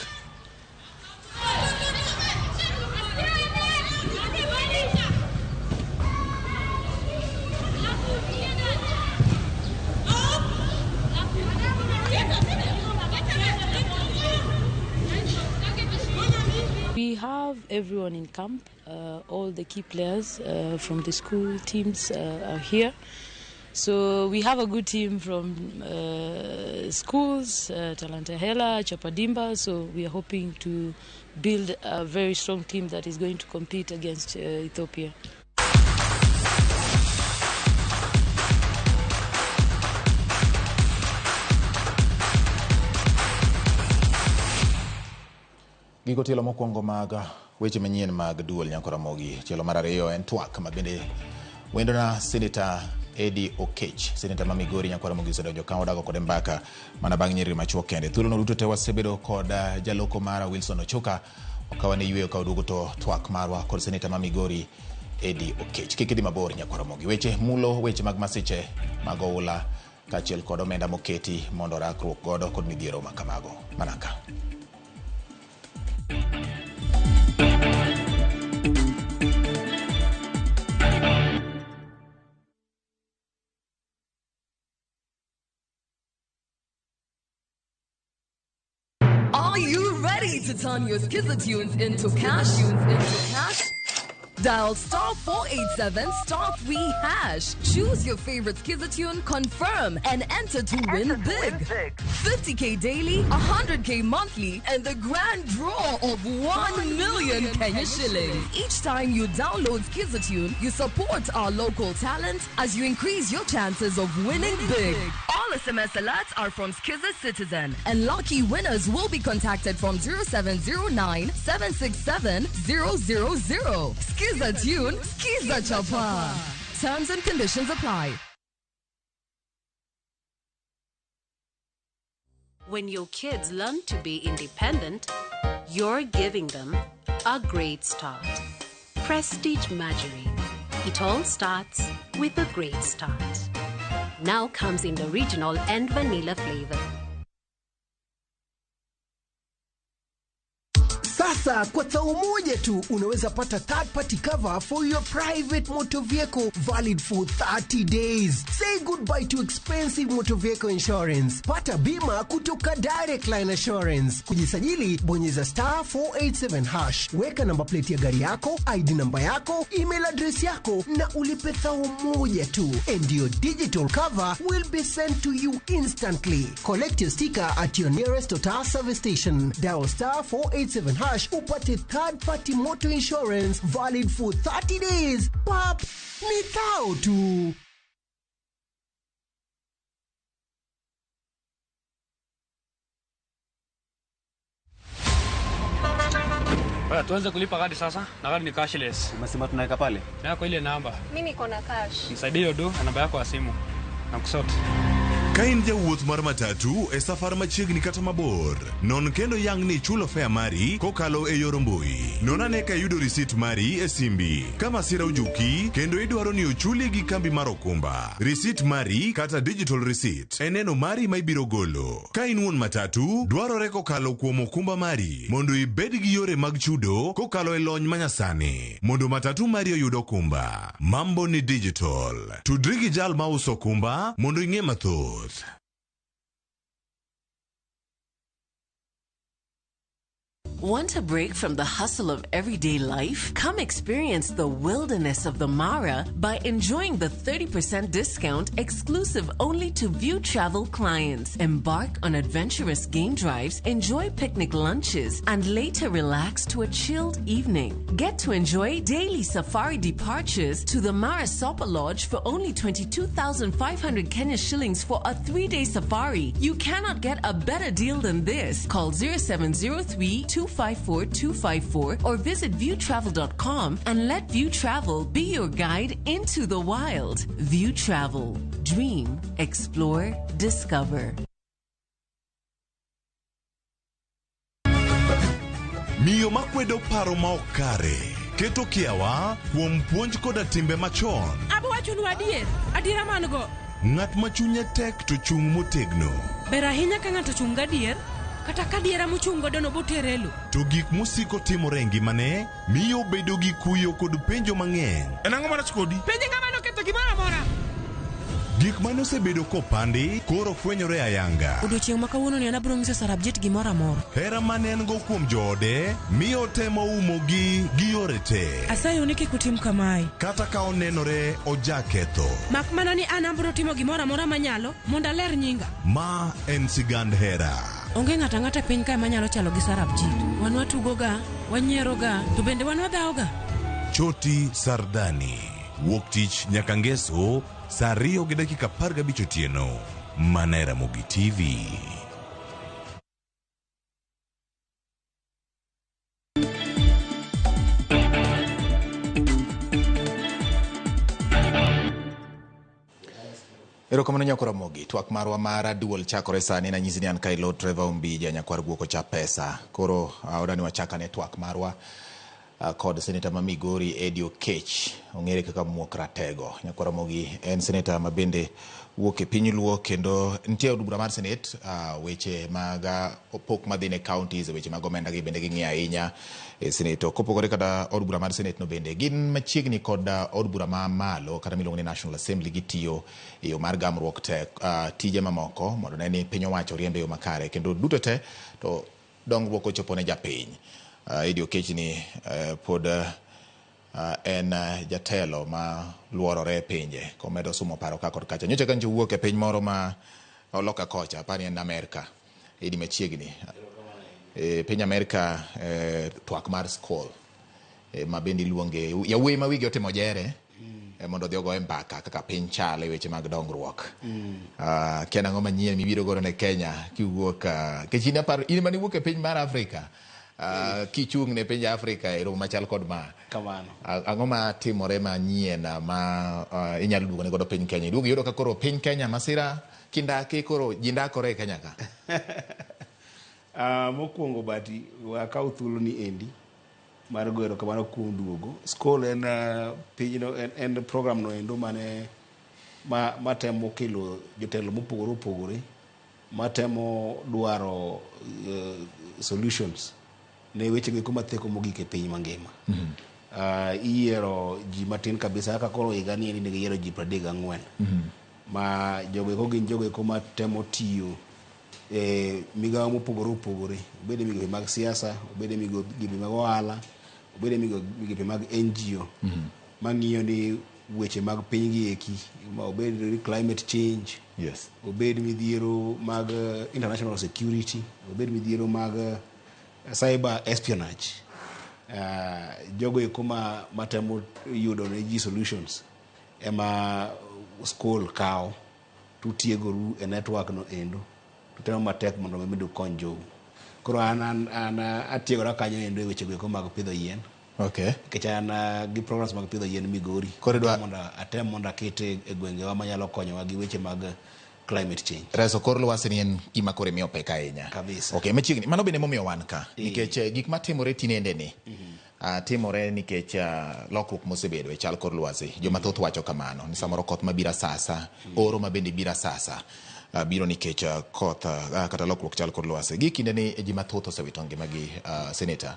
We have everyone in camp, all the key players from the school teams are here. So we have a good team from schools, Talanta Hela, Chapadimba, so we are hoping to build a very strong team that is going to compete against Ethiopia. Gigo tielo mokwongo mag weche manyien mag duol Nyankoramogi. Tielo mar ariyo en twak ma bende wendona Senator Eddie Okech, Senator ma Migori Nyankoramogi osedonjo ka odago kode mbaka mana bang' nyiriri machuok kende. Thuolono duto te wasebedo kod jaloko mara Wilson Ochuka, okawa ne yweyo ka oduogo to twak marwa kod Senator ma Migori Eddie Okech. Kik idhi mabor Nyankoramogi. Weche mulo weche mag masiche mag oula kaachiel kod omenda moketi mondo rakruok godo kod midhiero ma kamago. Manaka. Are you ready to turn your Skiza tunes into cash? Dial star 487 star 3 hash. Choose your favorite Skiza tune, confirm, and enter to win big. 50K daily, 100K monthly, and the grand draw of 1 million Kenya shillings. Each time you download Skiza tune, you support our local talent as you increase your chances of winning big. All SMS alerts are from Skiza Citizen, and lucky winners will be contacted from 0709 767 000. Skiza tune, Skiza Chapa. Terms and conditions apply. When your kids learn to be independent, you're giving them a great start. Prestige Margarine. It all starts with a great start. Now comes in the original and vanilla flavor. Sasa kwa tao moja tu unaweza pata third party cover for your private motor vehicle valid for 30 days. Say goodbye to expensive motor vehicle insurance. Pata bima kutoka Direct Line Assurance. Kujisajili bonyeza star 487 hash. Weka namba plate ya gari yako, ID namba yako, email address yako na ulipe tao moja tu. And your digital cover will be sent to you instantly. Collect your sticker at your nearest Total service station. Dial star 487 hash upate third party motor insurance valid for 30 days. Pap, ni tao tu. Baya, tuanze kulipa kadi sasa na kadi ni cashless. Umesema tunaweka pale? Yako ile namba. Mi niko na cash. Nisaidie hiyo do na namba yako ya simu. Na kusort. Ka in jawuoth mar matatu e safar machiegni kata mabor, non kendo yang ni ichulo fare mari kokalo e yor mbui. Non ane ka iyudo risit mari e simbi. Ka masira ojuki kendo idwaro ni ochuli gi kambi mar okumba, risit mari kata digital receipt e neno mari ma ibiro golo. Ka in wuon matatu, dwarore kokalo kuom okumba mari mondo ibed gi yore mag chudo kokalo e lony manyasani mondo matatu mari oyud okumba. Mambo ni digital. Tudri gi jal mauso okumba mondo ing'e mathoth. Want a break from the hustle of everyday life? Come experience the wilderness of the Mara by enjoying the 30% discount exclusive only to View Travel clients. Embark on adventurous game drives, enjoy picnic lunches, and later relax to a chilled evening. Get to enjoy daily safari departures to the Mara Sopa Lodge for only 22,500 Kenya shillings for a 3-day safari. You cannot get a better deal than this. Call 0703 254 254 or visit viewtravel.com and let View Travel be your guide into the wild. View Travel. Dream, explore, discover. Miyo makwedo paro ma ok kare keto kiawa kuom puonj koda timbe machon. Abo wachonu adier, adiera man go. Ng'at ma chunye tek to chung' motegno. Ber ahinya ka ng'ato chung' gadier, kata ka adiera mochung' godo no botere e lo. To gik mosiko timore e ngimane miyo obedo gi kuyo kod penjo mang'eny. En ang'o marach kodi? Penje ng'ama noketho gimoro amora. Gik mane osebedo kopandi koro fwenyore ayanga. Odiochieng' ma kawuono ni an abiro nyiso Sarabjit gimoro amora. Hera mane en go kuom joode miyo otemo umogi gi yore te. Asayo ni kik utim kamae. Kata ka onenore ojaketho. Mak mana ni an abiro timo gimoro amora manyalo mondo aler nyinga. Ma en sigand hera. Onge ng'ato ang'ata e piny kae manyalo chalo gi Sarabjit. Wan watugoga, wanyieroga, to bende wan wadhawoga. Choti Sardani. Wuok tich nyaka ngeso saa 2:15 otieno. Mana e Ramogi TV. Erokamano nyakora Ramogi. Twak marwa mar duol chakore sani nanyisi ni an ka ilo Trevor Ombija nyakwar guoko cha pesa. Koro odani wachakane twak marwa kod seneta ma Migori Eddie Okech, ong'ere kaka Muok Ratego. Nyakwar Ramogi en seneta ma bende wuok e piny Luo kendo nitie od bura mar Senate, weche mag pok madhi ne counties, weche mag omenda gi bende ging'iyo ahinya e Senate. To kopogore kata od bura mar Senate no bende gin machiegni kod od bura ma malo kata miluongo ni National Assembly, gitiyo e yo mar gamruok te tije mamoko mondo ne ni piny owacho riembe e yo makare kendo duto te to dongruok ochopo ne japiny. Eddie Okech ni pod en jatelo ma luorore e pinje komedo sumo paro ka kod kacha. Nyocha ka nyocha owuok e piny moro ma oloka kocha, apani en Amerka, Eddie machiegni. E piny Amerka, twak mar school ma bende iluonge yawuoyi ma wigi otimo jere mondo odhi ogoye mbaka kaka piny chal e weche mag dongruok. Kia nang'o manyien mibiro godo ne Kenya kiwuok, nikech in aparo in mane iwuok e piny mar Afrika, kichung' ne piny Afrika e romo machal kod ma. Kamano. Ang'o ma timore manyien ma inyalo duogo ne godo piny Kenya? Iduogo iyudo ka koro piny Kenya masira kindaki koro ji ndakore e Kenya ka. Mokwongo bati wakaw thuolo ni endi mar goyo erokamano kuom duogo. Skol en pinyno en program no endo mane matemo kelo jotelo mopogore opogore matemo dwaro solutions ne weche go eko matheko mogik e piny mangima. Iyiero ji matin kabisa kaka koro higa ni endi giyiero ji 34. Ma jogo eko gin jogo eko matemo tiyo e migawo mopogore opogore, obed e migepe mag siasa, obed e migepe mag ohala, obed e migepe mag NGO, mang'iyo ni weche mag piny gi eki, ma obed ni climate change, obed midhiero mag international security, obed midhiero mag cyber espionage. Jogo eko matemo yudo ne ji solutions ema skol kawo tutiegoru e network no endo tutemo matek mondo mi ukony jou. Koro an an an atiegora kanyo endo e weche go eko mag pidho yien. Okay. Nikech an gi programs mag pidho yien Migori. Koro idwa- Mondo atem mondo aket e gwengewa manyalo konyowa gi weche mag climate change. Reso kor lwasi ni en gima koro imiyo pek ahinya. Kabisa. Okay, machiegni. Mano bende momiyo wan ka. Nikech gik matimore tinende ni timore nikech lokruok mosebedo e chal kor lwasi. Joma thoth wacho kamano ni samoro koth mabiro asasa, oro ma bende biro asasa biro nikech koth kata lokruok chal kor lwasi. Gi kinde ni ji mathoth osewito ngimagi, Senator,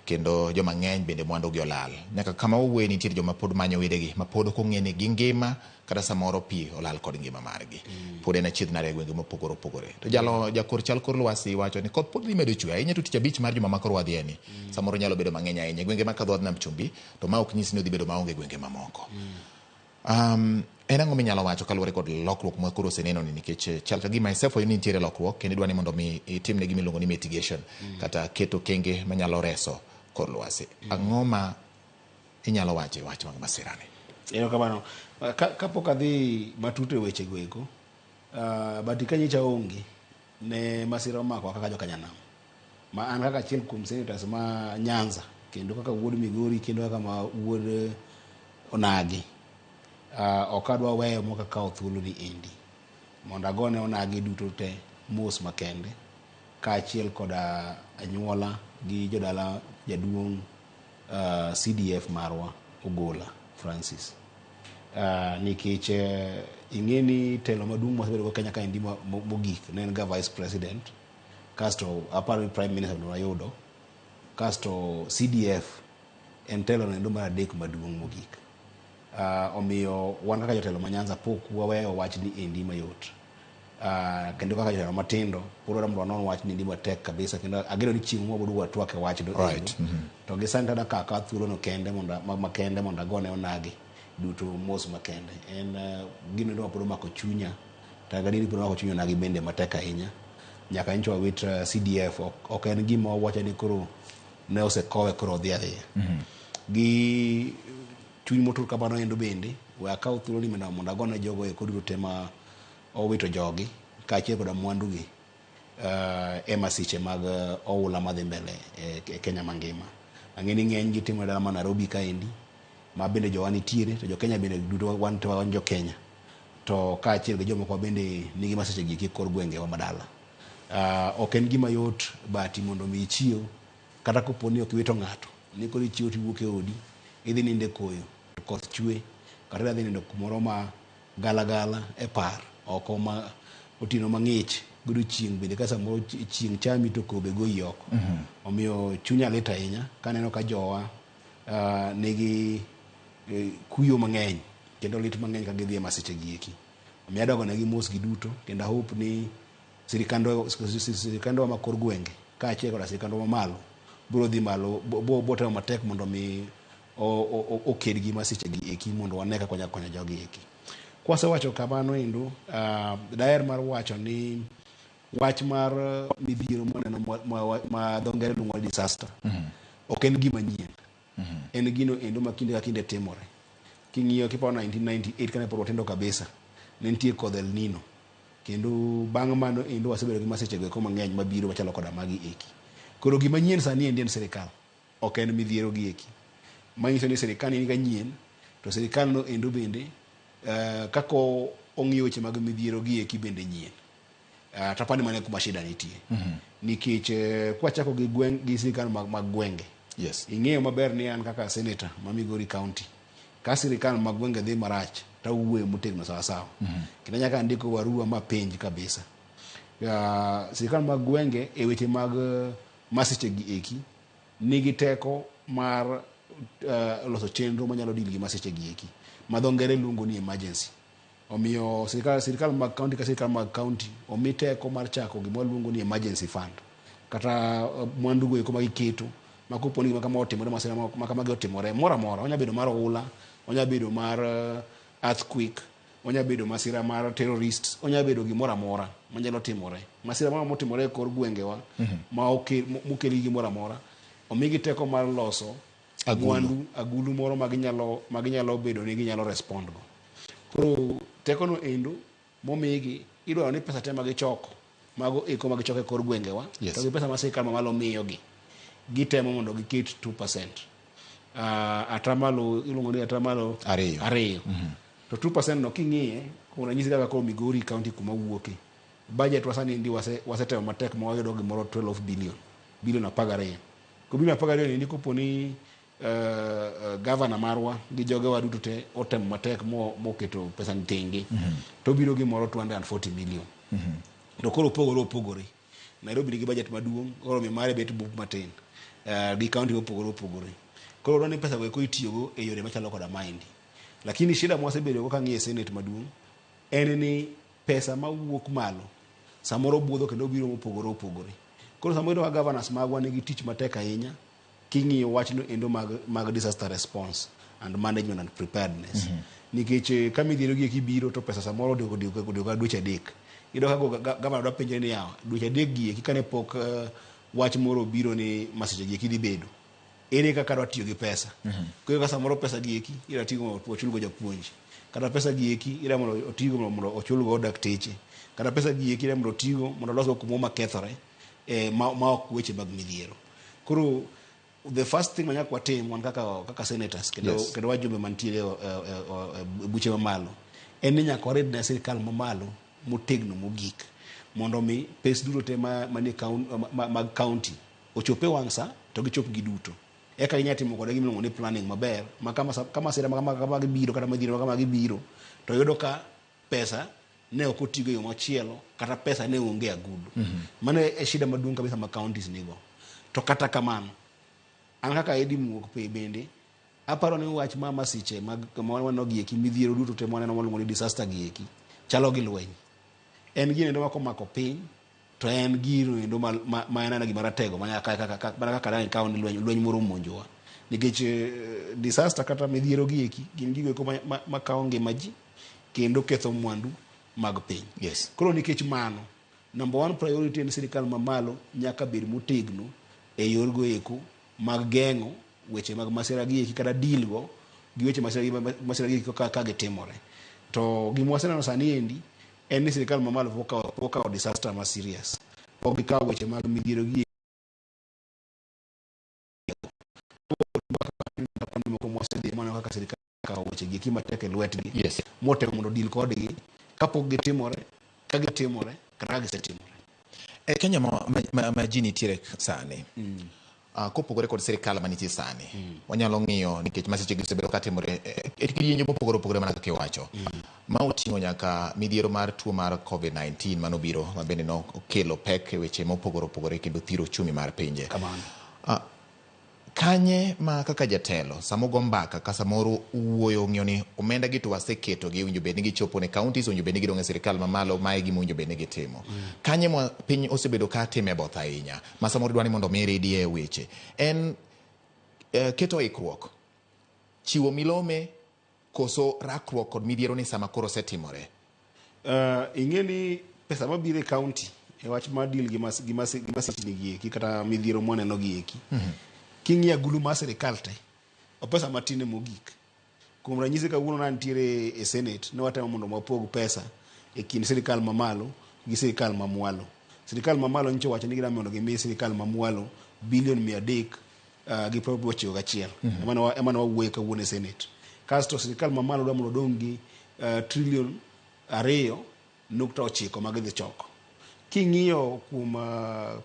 kendo joma ng'eny bende mwandugi olal. Nyaka kama wawuoye nitie joma pod manyo wedegi ma pod ok ong'e ni gingima kata samoro pi olal kod ngima margi. Pod en achiedh nade e gwenge mopogore opogore. To jalo jakor chal kor lwasi wacho ni koth pod dhi medo chwe ahinya to tich abich mar juma ma koro wadhiye ni samoro nyalo bedo mang'eny ahinya e gwenge ma kadho nam chumbi to ma ok nyis ni odhi bedo maonge e gwenge mamoko. En ang'o minyalo wacho kaluwore kod lokruok ma koro oseneno ni nikech chal ka gima isefwenyo ni nitiere lokruok kendo idwa ni mondo mi itimne gima iluongo ni mitigation kata keto kenge manyalo reso kor lwasi. Ang'o ma inyalo wacho e wach mag masirani? Erokamano. Kapok adhi matut e weche go eko, but ka nyocha onge ne masira omakowa kaka jokanyanam. Ma an kaka achiel kuom senators ma Nyanza, kendo kaka wuod Migori, kendo kaka ma wuod Onagi, ok adwa weyo mok akawo thuolo ni endi mondo agone Onagi duto te mos makende, kaachiel koda anyuola gi jodala jaduong' CDF marwa Ogola Francis. Nikech ing'e ni telo maduong' mwasebedo go Kenya kaendi mogik ne en ga vice president, kasto aparo ni prime minister bende wayudo, kasto CDF en telo noendo mar adek maduong' mogik. Omiyo wan kaka jotelo ma Nyanza pok waweyo wachni endi mayot. Kendo kaka jotelo matindo pod wadwa mondo wanon wachni endi matek kabisa, kendo ageno ni chieng' moro waboduogo watwak e wachno endo. To gi sani tada kawo akawa thuolo no kende mondo makende mondo agone Onagi duto mos makende. En gino endo mapod omako chunya, to gadieri pod omako chuny Onagi bende matek ahinya. Nyaka nyocha wawit CDF ok en gima wawacho ni koro ne osekowe koro odhi adhiya. Gi chuny motur kamano endo bende, we akaw thuolo ni mondo agone jogo eko duto te ma owito jogi kaachiel koda mwandugi e masiche mag oula madhi mbele e Kenya mangima. Ang'e ni ng'eny gi timore dala ma Nairobi kaendi, ma bende jowa nitiere, to jo Kenya bende duto wan to wan jo Kenya. To kaachiel gi jomoko bende nigi masiche gi e kor gwengewa madala. Ok en gima yot bati mondo mi ichiew kata kopo ni ok iwito ng'ato, ni koro ichiew tiwuok e odi, idhi nindo e koyo, to koth chwe, kata idhi nindo kumoro ma galagala e par oko ma otieno mang'ich godiochieng' bende ka samoro chieng' chami to koyo be goyi oko. Omiyo chunya lit ahinya kaneno ka jowa nigi kuyo mang'eny kendo lit mang'eny ka gidhi e masiche gi eki. Omiyo adwa gonegi mos gi duto kendo I hope ni sirikandwa ma kor gwenge kaachiel koda sirikandwa mamalo biro dhi malo bo temo matek mondo mi oked gi masiche gi eki mondo wane kaka wanyalo konyo jogi eki. Kwasewacho kamano endo, daher mar wacho ni wach mar midhiero mwaneno ma dho ngere luongo ni disaster ok en gima nyien. En gino endo ma kinde ka kinde timore. King'iyo kiparo 1998 kane pod watindo kabisa, ne nitie kodh El Nino. Kendo bang' mano endo wasebedo gi masiche go eko mang'eny mabiro machalo koda magi eki. Koro gima nyien sani endi en sirikal, ok en midhiero gi eki. Manyiso ni sirikal ni ka nyien, to sirikal no endo bende kaka ong'iyo weche mag midhiero gi eki bende nyien. To apani mano e kuma shida nitie. Nikech kwachako gi gweng' gi sirikal mag gwenge. Ing'eyo maber ni an kaka senator ma Migori County, ka sirikal mag gwenge dhi marach, to awuoyo motegno sawa sawa. Kendo nyaka andiko barua ma penj kabisa. Sirikal mag gwenge e weche mag masiche gi eki nigi teko mar loso chenro manyalo deal gi masiche gi eki ma dho ngere luongo ni emergency. Omiyo sirikal mag county ka sirikal mag county omi teko mar chako gima waluongo ni emergency fund kata mwandu go eko ma giketo ma kopo ni gima kama otimore, masira ma kamagi otimore moro amora, onya bedo mar oula, onya bedo mar earthquake, onya bedo masira mar terrorists, onya bedo gimoro amora manyalo timore. Masira moro motimore e kor gwengewa ma mokel gi gimoro amora, omigi teko mar loso Agulu. mwandu, agulu moro ma ginyalo bedo ni ginyalo respond go. Koro teko no endo momigi idwaro ni pesa te ma gichoko mago eko ma gichoko e kor gwengewa to gi pesa ma sirkal mamalo miyogi gitemo mondo giket 2%. Atamalo iluongo ni atamalo ariyo. To 2% no king'iye, kuom ranyisi kaka koro Migori County kuma wuoke, budget wa sani ndi wasetemo matek ma wayudo gimoro 12 billion, bilion 12. Ko bilion 12 ni kopo ni governor marwa gi jogewa duto te otemo matek moketo pesa ni tenge, to biro gimoro 240 million. To koro opogore. Nairobi nigi budget maduong', koro mi mare bet bup matin. Gi county mopogore opogore. Koro dwani pesa go eko itiyogo e yore machalo koda maendi. Lakini shida mwasebedo go kang'iyo e Senate maduong' en ni pesa mawuok malo samoro budho kendo biro mopogore opogore. Koro samoro iyudo ka governors magwa nigi tich matek ahinya king'iyo wachno endo mag disaster response and management and preparedness. Nikech ka midhiero gi eki biro to pesa samoro odeko ka dweche 3. Iyudo ka governor dwa penjore ni yawa, dweche 3 gi eki kane pok wach moro obiro ni masiche gi eki dhi bedo, ere kaka dwa tiyo gi pesa? Koro ka samoro pesa gi eki idwa tigo mondo ochulgo japuonj, kata pesa gi eki idwa mondo otigo mondo ochulgo dakteche, kata pesa gi eki idwa mondo otigo mondo olosgo kumoro makethore, ma ok weche mag midhiero. Koro the first thing manyaka watim wan kaka senators kendo kendo wajumbe mantiere e buche mamalo en ni nyaka warid ne sirkal mamalo motegno mogik mondo mi pes duto te manie mag county ochop e wang' sa to gichop giduto. Eka ginyalo timo kode gima iluongo ni planning maber ma ka masira ma kama gibiro kata midhiero ma kama gibiro to yudo ka pesa ne ok otigo e yo machielo kata pesa ne onge agulu. Mano e shida maduong' kabisa ma counties nigo. To kata kamano, an kaka Eddie Muok pe bende aparo ni wach ma masiche mag ma waneno gi eki midhiero duto te mwaneno maluongo ni disaster gi eki chalo gi lweny. En gino endo ma komako piny to en gino endo ma en aena gima ratego mana kaka dang' ikaw ni lweny moro omonjowa. Nikech disaster kata midhiero gi eki gin gigo eko ma kawo ngima ji kendo ketho mwandu mag piny. Koro nikech mano, number one priority en sirkal mamalo nyaka bed motegno e yorgo eko mag geng'o weche mag masira gi eki kata deal go gi weche masira gi eki ka gitimore. To gima waseneno sani endi en ni sirkal mamalo pok okawo disaster ma serious. Pok gikawo weche mag midhiero gi moko mwasedhi maneno kaka sirkal okawo weche gi eki matek e lwetgi motemo mondo deal kodgi kapok gitimore, ka gitimore kata ka gisetimore. E Kenya ma ji nitiere sani, kopogore kod sirkal manitie sani, wanyalo ng'iyo nikech masiche gi osebedo katimore e kidienje mopogore opogore mana kaka iwacho. Ma oting'o nyaka midhiero mar tuo mar COVID-19 manobiro ma bende nokelo pek e weche mopogore opogore kendo thiro uchumi mar pinje. Kanye ma kaka jatelo sama ugo mbaka ka samoro uwuoyo ng'iyo ni omenda gi to waseketo gi owinjo bed ni gichopo ne counties, owinjo bed ni gidong' e sirkal mamalo, mae gima owinjo bed ni gitimo. Kanye ma piny osebedo ka time both ahinya ma samoro idwa ni mondo mi ridie weche en keto ikruok, chiwo milome koso rakruok kod midhiero ni sama koro osetimore. Ing'e ni pesa mabiro e county e wach mar deal gi masichni gi eki kata midhiero mwaneno gi eki. King'iyo agulu mar sirkal te, o pesa matin mogik. Kuom ranyisi kawuono ne antiere e Senate, ne watemo mondo wapog pesa e kind sirkal mamalo gi sirkal mamwalo. Sirkal mamalo nyocha owacho ni gidwa mondo gimi sirkal mamwalo bilion 391. Ema ne wawuoye kawuono e Senate. Kasto sirkal mamalo dwa mondo odong' gi trilion 2.9 ma gidhi choko. King'iyo kuom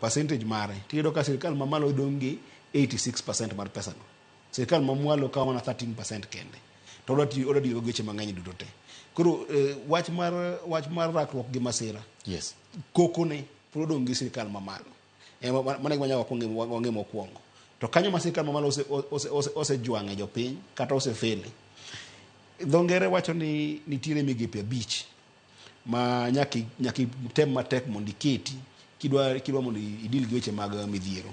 percentage mare, tiyudo ka sirkal mamalo dong' gi 86% mar pesano. Sirkal mamwalo kawo mana 13% kende. To odwa tiyo gi weche mang'eny duto te. Koro wach mar rakruok gi masira. Koko ne pod odong' gi sirkal mamalo. Mano e gima nyaka wang'e mokwongo. To kanyo ma sirkal mamalo osejwang'e jopiny kata osefele. Dho ngere wacho ni nitiere migepe 5 ma nyaka item matek mondo iketi kidwa mondo idil gi weche mag midhiero.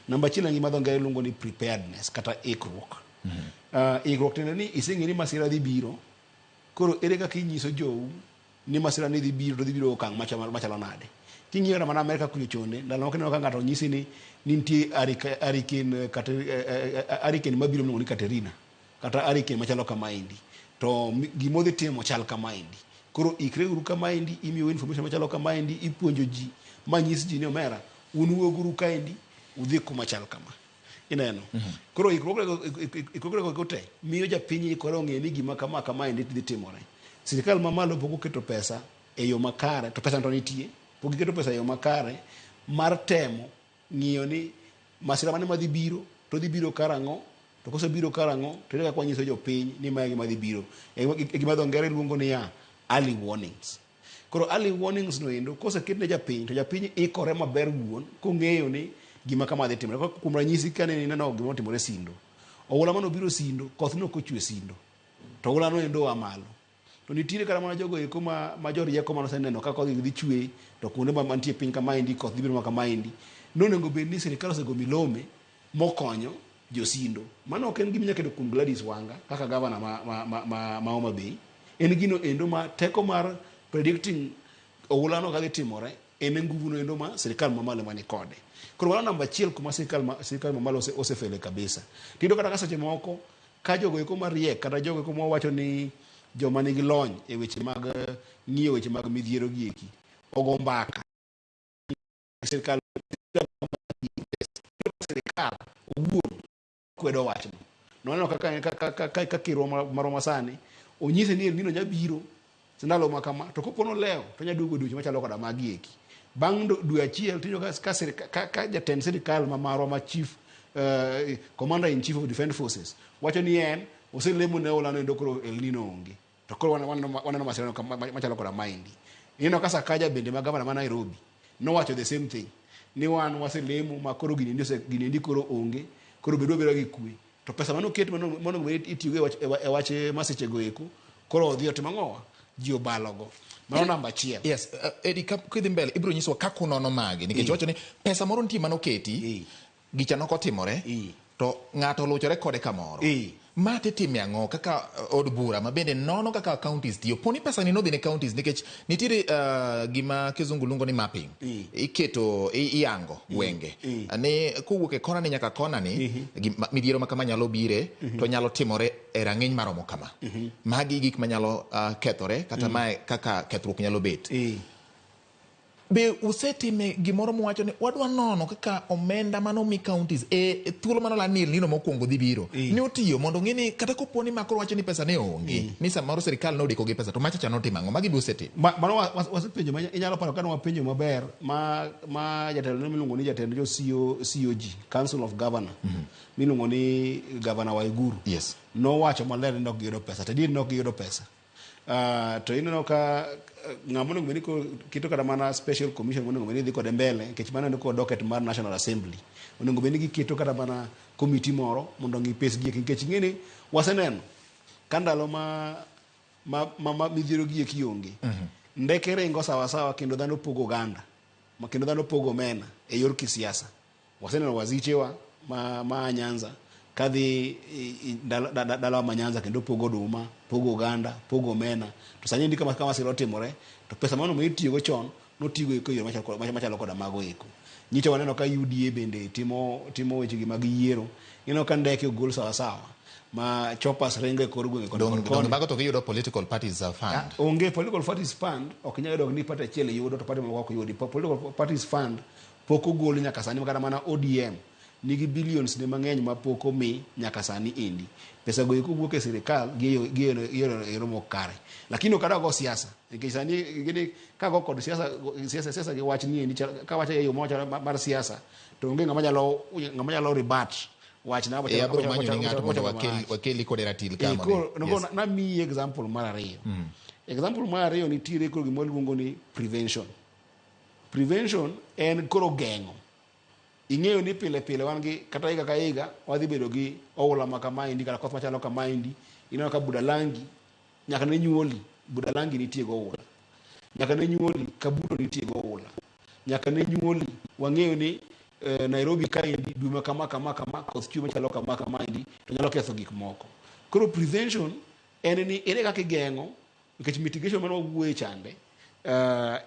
Namba achiel en gima dho ngere luongo ni preparedness kata ikruok. Ikruok tiende ni iseng'e ni masira dhi biro, koro ere kaka inyiso jou ni masira ni dhi biro to dhi biro e okang' machalo nade. King'iyo kata mana Amerika kucho chonde, ndalo moko ineno ka ng'ato nyisi ni nitie hurricane mabiro miluongo ni Katerina kata hurricane machalo kamaendi to gimodhi timo chal kamaendi. Koro ikre uru kamaendi, imiyo information machalo kamaendi, ipuonjo ji Ma nyis ji ni omera, un wuoguru kaendi, udhi kuma chal kama. Ineno. Koro ikruoknego eko te miyo japiny ikore ong'e ni gima kama kama endi dhi timore. Sirikal mamalo pok oketo pesa e yo makare, to pesa to nitie, pok giketo pesa e yo makare mar temo ng'iyo ni masira mane madhi biro, to dhi biro karang'o, to kosebiro karang'o, to ere kaka wanyiso jopiny ni mae e gima dhi biro. E gima dho ngere luongo niya early warnings. Koro early warnings no endo koseket ne japiny to japiny ikore maber wuon kong'eyo ni gima kama dhi timore. Kuom ranyisi kane ineno gima otimore Sindo. Oula mane obiro Sindo, koth ne ok ochwe Sindo. To oula no endo oa malo. To nitiere kata mana jogo eko ma jorieko mane oseneno ka koth dhi chwe to kuonde ma mantie piny kamaendi koth dhi bedo ma kamaendi. Nonego bed ni sirikal osego milome mokonyo josindo. Mano ok en gima inyalo keto kuom Gladys Wanga kaka gavana ma Homa Bay. En gino endo ma teko mar predicting oula no kadhi timore en e nguvu no endo ma sirikal mamalo ema ni kode. Koro mano namba achiel kuma sirikal mamalo osefele kabisa. Tiyudo kata ka seche moko ka jogo eko mariek kata jogo eko mawacho ni joma nigi lony e weche mag ng'iyo weche mag midhiero gi eki ogo mbaka sirikal owuon kwedo wachno. Nwaneno kaka kirwa marwa masani onyise ni El Nino nya biro ndalo ma kama to kopo nolewo to nya duogo dweche machalo koda magi eki. Bang' dwe achiel tiyudo ka jatend sirikal ma marwa ma chief commander in chief of defense forces wacho ni en oselemo ne oula no endo koro El Nino onge. To koro waneno masira no machalo koda maendi. Ineno ka Sakaja bende ma gavana ma Nairobi nowacho the same thing ni wan waselemo ma koro gini endi koro onge koro bedwa abeda gi kwe. To pesa mane oket mane onego bed itiyogo e wach masiche go eko koro odhi otimo ang'owa? Ji obalogo. Mano namba achiel. Yes, Eddie, kidhi mbele ibiro nyisowa kaka unono magi nikech wacho ni pesa moro nitie mane oketi gicha nok otimore to ng'ato oluchore kode kamoro. Ma titime ang'o kaka od bura ma bende nono kaka counties tiyo. Poni pesa ni nodhi ne counties nikech nitiere gima kizungu luongo ni mapping. Iketo iyango gwenge. Ni kowuok e kona ni nyaka kona ni midhiero ma kama nyalo bire to nyalo timore e rang'iny maromo kama. Magi gik manyalo kethore kata mae kaka kethruok nyalo bet. Be usetime gimoro muwacho ni wadwa nono kaka omenda mane omi counties e thuolo mane oland ni El Nino mokwongo dhi biro ni otiyo mondo ong'e ni kata kopo ni makoro wacho ni pesa ne onge ni samoro sirikal ne odeko gi pesa to macha cha notimo ang'o magi be usetimo. Mano wasepenjo ma inyalo paro kane wapenjo maber ma jatelo ne miluongo ni jatend jo COG Council of Governor miluongo ni Governor Waiguru. Nowacho maler ni ok giyudo pesa to adier ne ok giyudo pesa. To ineno ka ng'ama onego bed ni keto kata mana special commission monego bed ni dhi kode mbele nikech mano endo kod docket mar National Assembly onego bed ni giketo kata mana committee moro mondo ong'i pes gi eki nikech ing'e ni waseneno ka ndalo ma midhiero gi eki onge ndeke ringo sawasawa kendo dhano pogo oganda kendo dhano pogo omena e yor kisiasa. Waseneno wazichewa ma Nyanza kadhi dalawa ma Nyanza kendo pogo oduma, pogo oganda, pogo omena. To sani endi kama masira otimore to pesa mano ma itiyogo chon notigo e yore machalo koda mago eko. Nyicha waneno ka UDA bende timo weche gi mag yiero. Ineno ka ndeke ogol sawasawa ma choppers ringo e kor gwenge koni kod koni. Mago to giyudo political parties fund. Onge political parties fund, ok inyal yudo ni party achiel yudo to party mamoko ok yudi. Political parties fund pok ogol nyaka sani kata mana ODM nigi billions ne mang'eny ma pok omi nyaka sani endi. Pesa go eko wuok e sirikal gi e yo mok kare. Lakini ok adwa go siasa nikech sani gini ka go kod siasa siasa gi wach ni endi ka wacho e yo moro mar siasa to onge ng'ama nyalo rebut wach na abro manyo ni ng'ato mondo wakeli kode ratil ka mondo. Namiyi example mar ariyo. Example mar ariyo nitiere koro gima waluongo ni prevention. Prevention en koro geng'o. Ing'eyo ni pile pile wan gi kata higa ka higa wadhi bedo gi oula ma kamaendi kata koth machalo kamaendi. Ineno ka Budalangi nyaka ne nyuoli Budalangi nitie go oula. Nyaka ne nyuoli Kabuto nitie go oula. Nyaka ne nyuoli wang'eyo ni Nairobi kaendi dwe ma kama kama kama koth chwe machalo kama kamaendi to nyalo ketho gik moko. Koro prevention en ni ere kaka igeng'o nikech mitigation mane wawuoye chande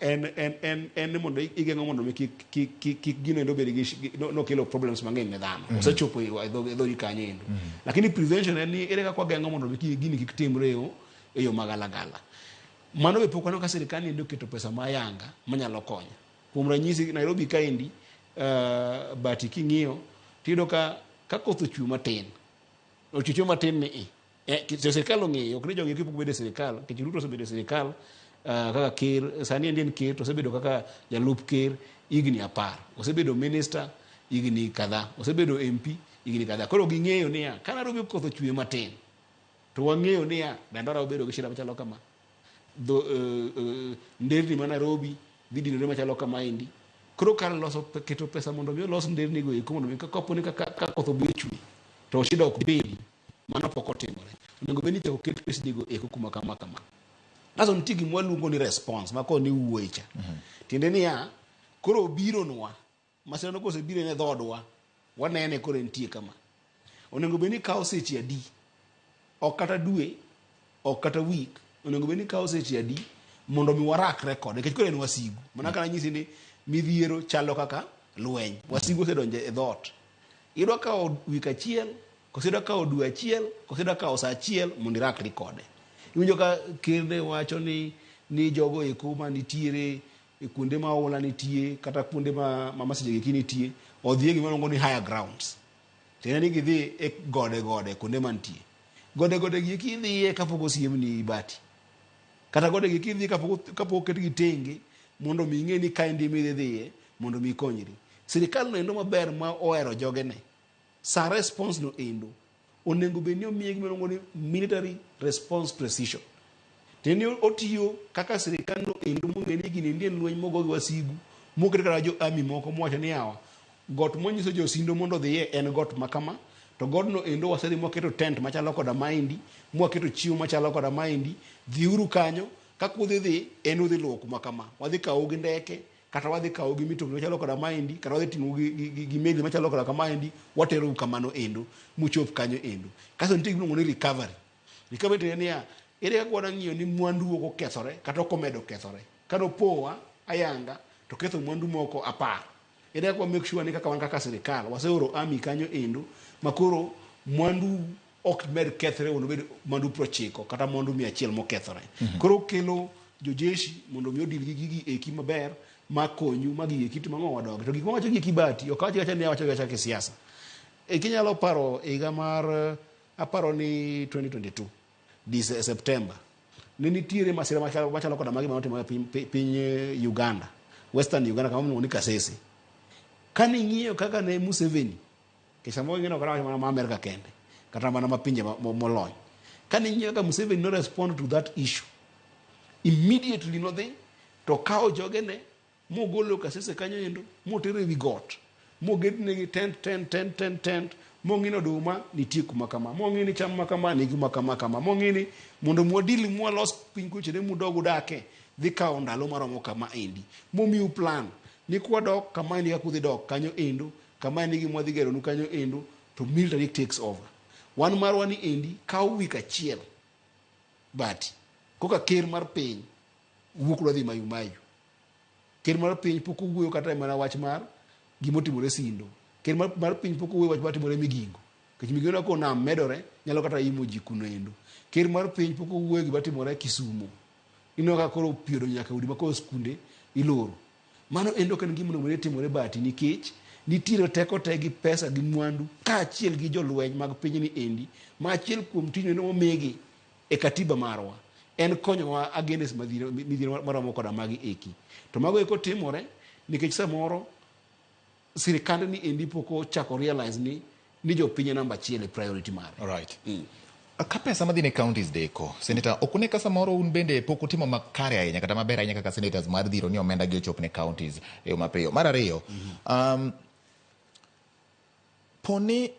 en ni mondo igeng'o mondo mi kik gino endo bed gi nokelo problems mang'eny ne dhano. Osechopo e dhodi kanyo endo. Lakini prevention en ni ere kaka wageng'o mondo mi gini kik timre e yo magalagala. Mano be pok waneno ka sirikal ni endo oketo pesa ma ayanga manyalo konyo. Kuom ranyisi Nairobi kaendi, bati king'iyo tiyudo ka ka koth ochwe matin, ochwe matin ni i to sirikal ong'eyo, ok ni jogi pok bedo e sirikal, nikech Ruto osebedo e sirikal kaka ker, sani en ker to osebedo kaka jalup ker higni 10, osebedo minister higni kadhaa, osebedo MP higni kadhaa. Koro ging'eyo niya, ka Nairobi koth ochwe matin, to wang'eyo niya, Dandora obedo gi shida machalo kama, nderni ma Nairobi dhi dinore machalo kamaendi. Koro kar loso keto pesa mondo mi olos nderni go eko mondo mi kapo ni ka koth obi ochwe to shida ok bedi, mano pok otimore. Onego bed ni ichako ket pesni go eko kuma kama kama. Kasto nitie gima waluongo ni response ma koni wuoye cha. Tiende niya, koro obironwa, masira no kosebiro ne dhoodwa, wanene koro entie kama. Onego bed ni kawo seche adi, ok kata dwe, ok kata week, onego bed ni kawo seche adi mondo mi warakre kode, nikech koro en wasigu. Mana kana nyisi ni midhiero chalo kaka lweny, wasigu osedonjo e dhoot. Idwa kawo wik achiel, koso idwa kawo dwe achiel, koso idwa kawo saa achiel mondo irakri kode. Iwinjo ka ker ne wacho ni jogo eko manitiere e kuonde ma oula nitie kata kuonde ma masiche gi nitie, odhi e gima iluongo ni higher grounds. Tiende ni gidhi e gode gode kuonde mantie. Gode gode gi eki idhiye kapok osiemni bati. Kata gode gi eki idhiye kapok oketgi tenge mondo mi ing'e ni kaendi ema idhi dhiye mondo mi ikonyri. Sirikal no endo maber ma ohero jogene, sa response no endo, onego bed ni omiye gima iluongo ni military response precision. Tiende ni otiyo kaka sirikal no endo mong'e ni gini endi en lweny mogo gi wasigu, moket kata jo army moko mowacho ni yawa, got monyiso jo Sindo mondo odhiye en got ma kama, to godno endo wasedhi mwaketo tent machalo koda maendi, mwaketo chiemo machalo koda maendi, dhiuru kanyo, ka kudhi dhi, en udhi luwo kuma kama. Wadhi kawu gi ndeke, kata wadhi kawu gi mitokni machalo koda maendi, kata wadhi ting'ou gi meli machalo koda kamaendi, waterou kamano endo, muchop kanyo endo. Kasto nitie gima iluongo ni recovery. Recovery tiende niya, ere kaka wadwa ng'iyo ni mwandu ok okethore, kata ok omedo kethore. Ka nopowa ayanga, to ketho mwandu moko 10. Ere kaka wa make sure ni kaka wan kaka sirikal, waseoro army kanyo endo, ma koro mwandu ok med kethre mondo obed mwandu 90 kata mwandu 100 mokethore. Koro kelo jojeshi mondo mi odil gi gigi eki maber, ma konyu, ma gigi eki timo ang'o wadogi. To gik mawacho gi eki bati, ok awach gacha ni awacho gacha kisiasa. Kinyalo paro higa mar, aparo ni 2022, September, ne nitiere masira machalo koda magi manotimore piny Uganda, Western Uganda, kama iluongo ni Kasese. Kane ing'iyo kaka ne Museveni, nikech samoro ing'eyo ok awach mana ma Amerka kende, kata mana ma pinje molony. Kane ing'iyo kaka Museveni no respond to that issue, immediately nodhi to kawo jogene mogolo Kasese kanyo endo, motero ewi got, mogetnegi tent, tent, tent, tent, tent, mong'i ni oduma nitie kuma kama, mong'i ni cham ma kama ni kuma kama kama, mong'i ni mondo mwadil mwalos piny kuchene mudog udake, dhi kawo ndalo maromo kama endi. Momiu plan ni kwadok kama endi kaka udhi dok kanyo endo, kama endi gima wadhi geronu kanyo endo, to military takes over. Wan marwa ni endi kawo wik achiel bati koka ker mar piny wuok dwa dhi Mayu Mayu. Ker mar piny pok owuoyo kata mana wach mar gimotimore Sindo. Ker mar piny pok owuoyo wach matimore Migingo. Nikech Migingo ko nam medore, nyalo kata imo ji kuno endo. Ker mar piny pok owuoyo gima timore Kisumo. Ineno ka koro pi odonjo nyaka udi ma koro skunde iloro. Mano endo ok en gima onego bed ni timore bati nikech nitiere teko te gi pesa gi mwandu kaachiel gi jolweny mag pinyni endi ma achiel kuom tijno endo momigi e katiba marwa en konyowa against midhiero maromo koda magi eki. To mago eko timore nikech samoro sirikand ni endi pok ochako realize ni jopiny e namba achiel e priority mare. Alright. Ka pesa madhi ne counties deko, Senator, ok une ka samoro un bende pok utimo makare ahinya kata maber ahinya kaka senators mar dhiro ni omenda gi ochop ne counties e yo mapiyo. Mar ariyo, poni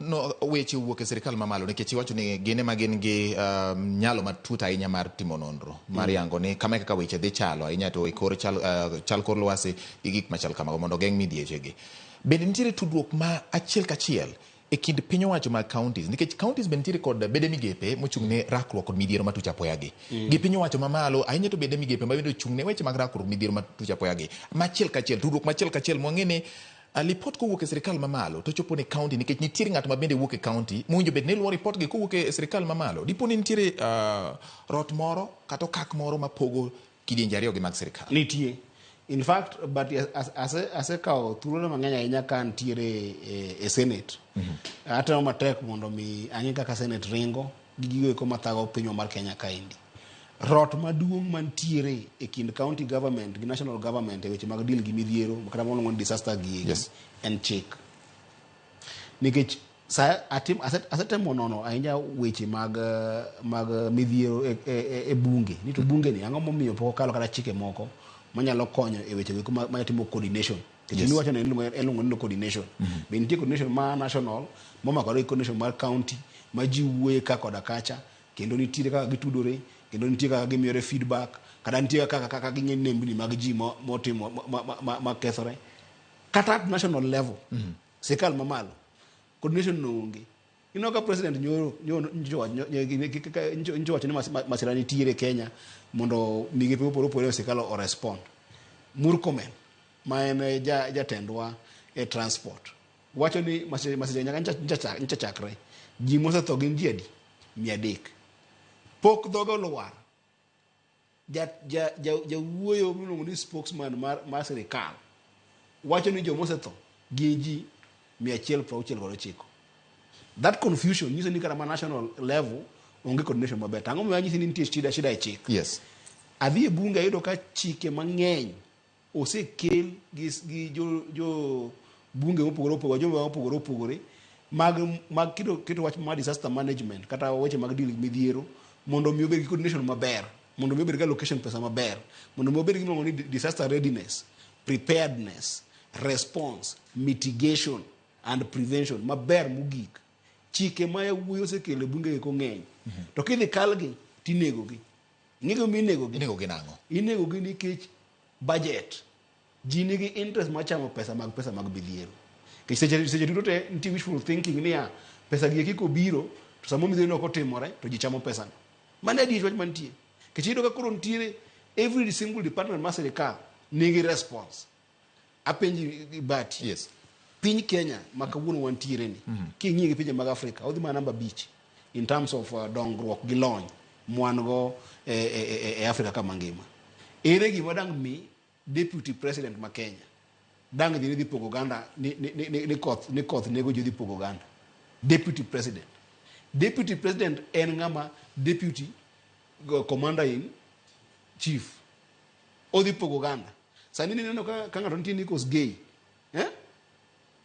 no weche owuok e sirikal mamalo nikech iwacho ni gin ema gin gi nyalo matut ahinya mar timo nonro mar yango ni kama e kaka weche dhi chalo ahinya to e kor chal kor lwasi gi gik machal kamago mondo ogeng' midhieche gi. Bende nitiere tudruok ma achiel kachiel e kind piny owacho mag counties nikech counties bende nitiere kod bede migepe mochung' ne rakruok kod midhiero matuch apoya gi. Gi piny owacho mamalo ahinya to bede migepe ma bende ochung' ne weche mag rakruok midhiero matuch apoya gi. Machiel kachiel, tudruok machiel kachiel mwang'e ni lipot kowuok e sirikal mamalo to chopo ne county nikech nitiere ng'at ma bende wuok e county mowinjo bed ni luwo ripot gi kowuok e sirikal mamalo. Dipo ni nitiere rot moro kata okak moro mapogo kidienje ariyo gi mag sirikal. Nitie. In fact, but asekawo thuolo mang'eny ahinya ka antiere e Senate. Atemo matek mondo mi ang'e kaka Senate ringo gi gigo eko mathago pinywa mar Kenya kaendi. Rot maduong' mantiere e kind county government gi national government e weche mag deal gi midhiero kata mawaluongo ni disaster gi eki en chik. Nikech asetemo nono ahinya weche mag midhiero e bunge ni to bunge ni ang'o momiyo pok okalo kata chike moko manyalo konyo e weche go ma timo coordination. Nikech miwacho ni iluongo ni coordination. Be nitie coordination ma national momakore gi coordination mar county ma ji wuoye ka koda kacha, kendo nitiere kaka gitudore, kendo nitie kaka gimiyore feedback, kata nitie kaka ging'e nembni mag ji motimo makethore. Kata at national level, sirkal mamalo, coordination no onge. Ineno ka president nyoro nyocha wacho ni masira nitiere Kenya mondo migepe mopogore opogore e sirkal o respond. Murkomen ma en jatendwa e transport wacho ni masiche nyaka nyocha chakre ji mosetho gin ji adi? 300. Pok dhoge olwar. Jawuoyo miluongo ni spokesman mar sirkal wacho ni jomosetho gin ji 169. That confusion nyiso ni kata ma national level onge coordination maber. Ang'o momiyo anyisi ni nitie shida e chik? Adhi e bunge ayudo ka chike mang'eny osekel gi jo bunge mopogore opogore, joma mopogore opogore mag keto wach mar disaster management kata weche mag deal gi midhiero mondo mi obed gi coordination maber, mondo mi obed gi allocation pesa maber, mondo mi obed gi gimiluongo ni disaster readiness, preparedness, response, mitigation and prevention maber mogik. Chike ma yawuoyi osekelo e bunge eko ng'eny. To kidhi kalgi tinegogi. Ing'e gimomiyo inegogi? Inegogi nang'o? Inegogi nikech budget. Ji nigi interest mar chamo pesa mag midhiero. Nikech seche duto te nitie wishful thinking niya pesa gi eki kobiro to samoro midhiero ok otimore to ji chamo pesa no. Mano e adier wach mantie. Nikech iyudo ka koro nitiere every single department mar sirikal nigi response. Apenji Bati. Piny Kenya ma kawuono wantiere ni, king'iyo gi pinje mag Afrika, odhi mana namba 5 in terms of dongruok gi lony mwan go e Afrika kama ngima. Ere gima dang' mi deputy president ma Kenya dang' dhi ni dhi pogo oganda ni koth nego ji dhi pogo oganda? Deputy president. Deputy president en ng'ama deputy commander in chief. Odhi pogo oganda. Sani nineno ka ng'ato nitie ni Kosgei,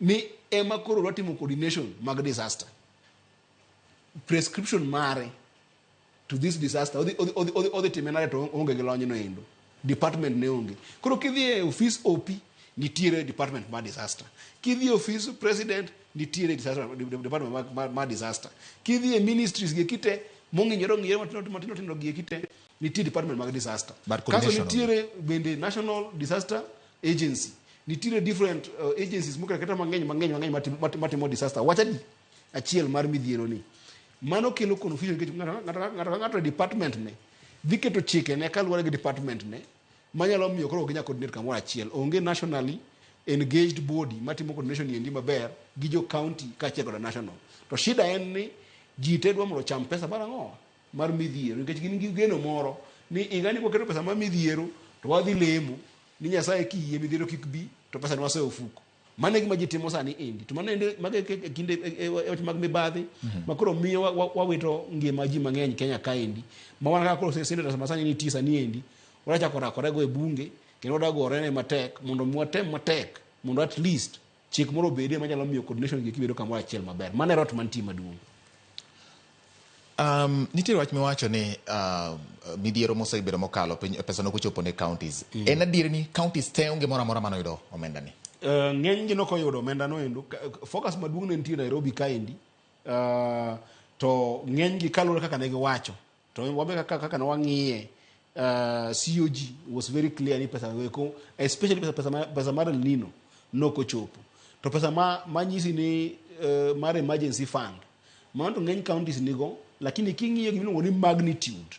Ni ema koro dwa timo coordination mag disaster. Prescription mare to this disaster odhi time nade to onge gi lony no endo. Department ne onge. Koro kidhi e office OP nitiere department mar disaster. Kidhi e office president nitiere disaster department mar disaster. Kidhi e ministries gi kite mong'inyore ong'inyore matindo matindo tindo gi kite nitie department mag disaster. But Kaso coordination nitiere bende National Disaster Agency. Nitiere different agencies mokere kata mang'eny mang'eny mang'eny matimo disaster. Wach adi achiel mar midhiero ni. Mano kelo confusion nikech ng'ato ka ng'ato e department ne dhi keto chike ne kaluwore gi department ne manyalo miyo koro ok ginyal coordinate kamoro achiel. Onge nationally engaged body matimo coordination endi maber gi jo county kaachiel koda national. To shida en ni ji te dwa mondo ocham pesa mar ang'o? Mar midhiero nikech gin gi geno moro ni higani kwaketo pesa mar midhiero to wadhi lemo ni Nyasaye kiyie midhiero kik bi to pesa ni wasoyo ofuko. Mano e gima ji timo sani endi. To mano endi mago e kinde e weche mag mibadhi ma koro miyo wawito ngima ji mang'eny Kenya kaendi. Ma wan kaka koro senators ma sani nitie sani endi wadwa rakore go e bunge kendo wadwa gore matek mondo mi watem matek mondo at least chik moro obedie manyalo miyo coordination gi bedo kamoro achiel maber. Mano e rot mantie maduong'. Nitie wach miwacho ni midhiero mosebedo mokalo piny pesa nok ochopo ne counties. En adier ni counties te onge moro amora manoyudo omenda ni? Ng'eny gi nok oyudo omenda no endo. Focus maduong' ne nitie Nairobi kaendi. To ng'eny gi kaluwore kaka ne giwacho. To wabe kaka ne wang'iye, COG was very clear ni pesa go especially pesa mar El Nino nok ochopo. To pesa ma nyisi ni mar emergency fund mano to ng'eny counties nigo, lakini king'iyo gimiluongo ni magnitude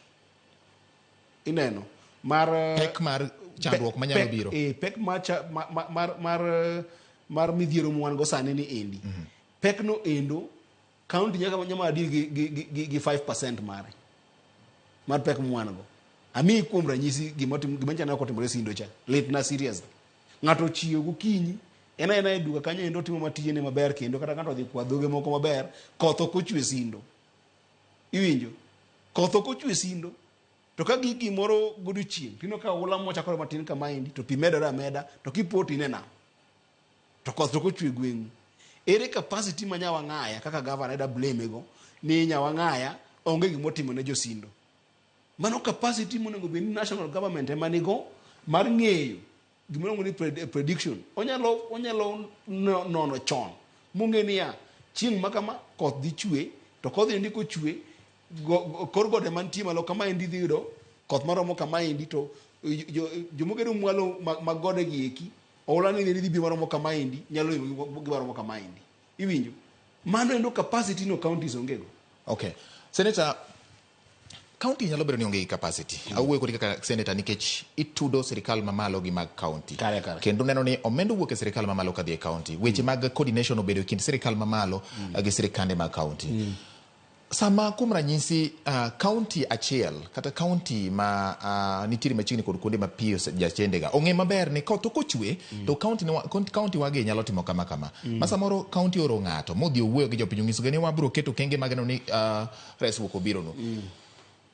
ineno mar pek mar chandruok manyalo biro. Pek mar midhiero mwan go sani ni endi. Pek no endo county nyaka nyama deal gi 5% mare mar pek mwan go. Amiyi kuom ranyisi gima otim- gima nyicha ne ok otimore Sindo cha. Litna serious. Ng'ato ochiew gokinyi, en aena e duka kanyo endo otimo matijene maber kendo kata ng'ato odhi kwa dhoge moko maber, koth ok ochwe Sindo. Iwinjo? Koth ok ochwe Sindo. To ka gi gimoro godiochieng', tineno ka oula mochakore matin kamaendi, to pi medore ameda, to kipo to in e nam. To koth to ok ochwe gweng'u. Ere capacity ma Nyawang'aya kaka gavana ida blame go ni Nyawang'aya onge gimotimo ne josindo? Mano capacity monego bed ni national government ema nigo mar ng'eyo gima iluongo ni prediction. Onyalo, onyalo nono chon mong'e niya, chieng' ma kama koth dhi chwe, to kodhni ni kochwe, kor gode mantie malo kamaendi dhi yudo koth maromo kamaendi, to jomogedo mwalo mag gode gi eki, oula ni dhi biro maromo kamaendi, nyalo imo gi maromo kamaendi. Iwinjo? Mano endo capacity no counties onge go. Okay. Senator, county nyalo bedo ni onge gi capacity. Awuoyo kodi kaka senator nikech itudo sirikal mamalo gi mag county. Kare, kare. Kendo neno ni omenda owuok e sirikal mamalo kadhi e county. Weche mag coordination obedo e kind sirikal mamalo gi sirikande mag county. Sama kuom ranyisi county achiel kata county ma nitiere machiegni kod kuonde ma pi jachendega ong'e maber ni koth ok ochwe to county ne county wagi nyalo timo kama kama. Ma samoro county oro ng'ato modhi owuoyo gi jopiny onyisogi ni wabiro keto kenge mag neno ni resruok obironu.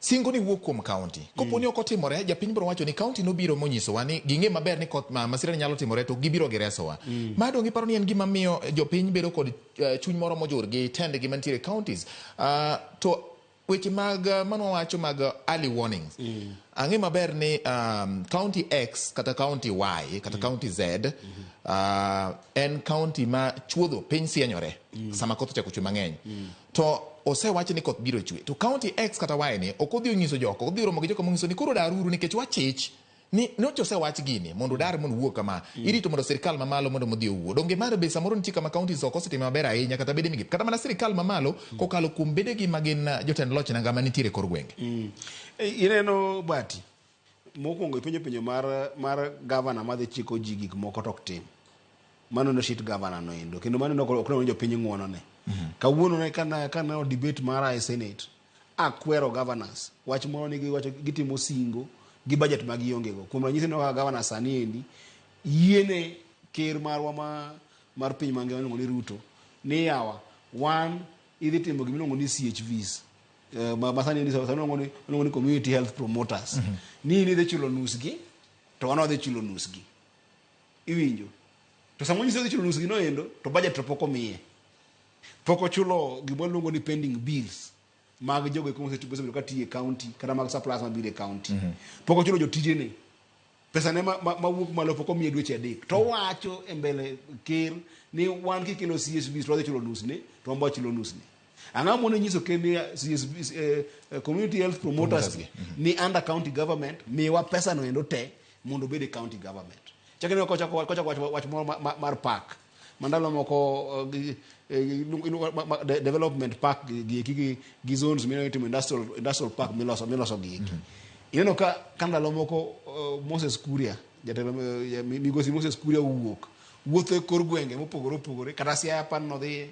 Singo ni wuok kuom county. Kopo ni ok otimore, japiny biro wacho ni county nobiro monyisowa ni ging'e maber ni koth ma masira ni nyalo timore to gibiro giresowa. Ma donge iparo ni en gima miyo jopiny bedo kod chuny moro mojur gi tendgi mantiere e counties. To weche mag mano wacho mag early warnings. Ang'e maber ni county X kata county Y kata county Z en county ma chuodho piny sienyore sama koth ochako chwe mang'eny. To osewach ni koth biro chwe. To county X kata Y ni ok odhi onyiso joko, odhi romo gi joko monyiso ni koro daruru nikech wachich ni nyocha osewach gini mondo udar mondo uwuog kama. Irito mondo sirikal mamalo mondo modhi owuo. Donge mar be samoro nitie kama counties ok osetimo maber ahinya kata bede migepe kata mana sirikal mamalo kokalo kuom bedegi ma gin jotend loch nanga manitiere e kor gwenge. Ineno Bati, mokwongo ipenjo penjo mar gavana madhi chiko ji gik moko to ok tim. Mano no shit gavana no endo kendo mano ok no jopiny ng'uono ne. Kawuono ne kana kana debate mara e Senate akwero governors wach moro ni giwacho gitimo singo gi budget ma gionge go. Kuom ranyisi no kaka governor sani endi yiene ker marwa ma mar piny mangima iluongo ni Ruto ni yawa wan idhi timo gima iluongo ni CHVs ma sani endi sani iluongo ni community health promoters. Ni in idhi chulo nus gi to wan wadhi chulo nus gi. Iwinjo? To sama onyiso odhi chulo nus gi no endo to budget to pok omiye. Pok ochulo gima waluongo ni pending bills mag jogo eko mosebedo ka tiyo e county kata mag suppliers mabiro e county. Pok ochulo jotijene. Pesa ne mawuok malo pok omiye dweche 3. To owacho e mbele ker ni wan kikelo CSBs to wadhi chulo nus ne to wan be wachulo nus ne. Ang'o mone nyiso ker ni CSBs, community health promoters ni under county government miwa pesa no endo te mondo obed e county government. Chak ineno kochako wach moro mar park. Mandalo moko development park gi eki gi zones mineno itimo industrial park miloso gi eki. Ineno ka ndalo moko Moses Kuria, jatelo migosi Moses Kuria owuok wuotho e kor gwenge mopogore opogore kata Siaya apani nodhiye,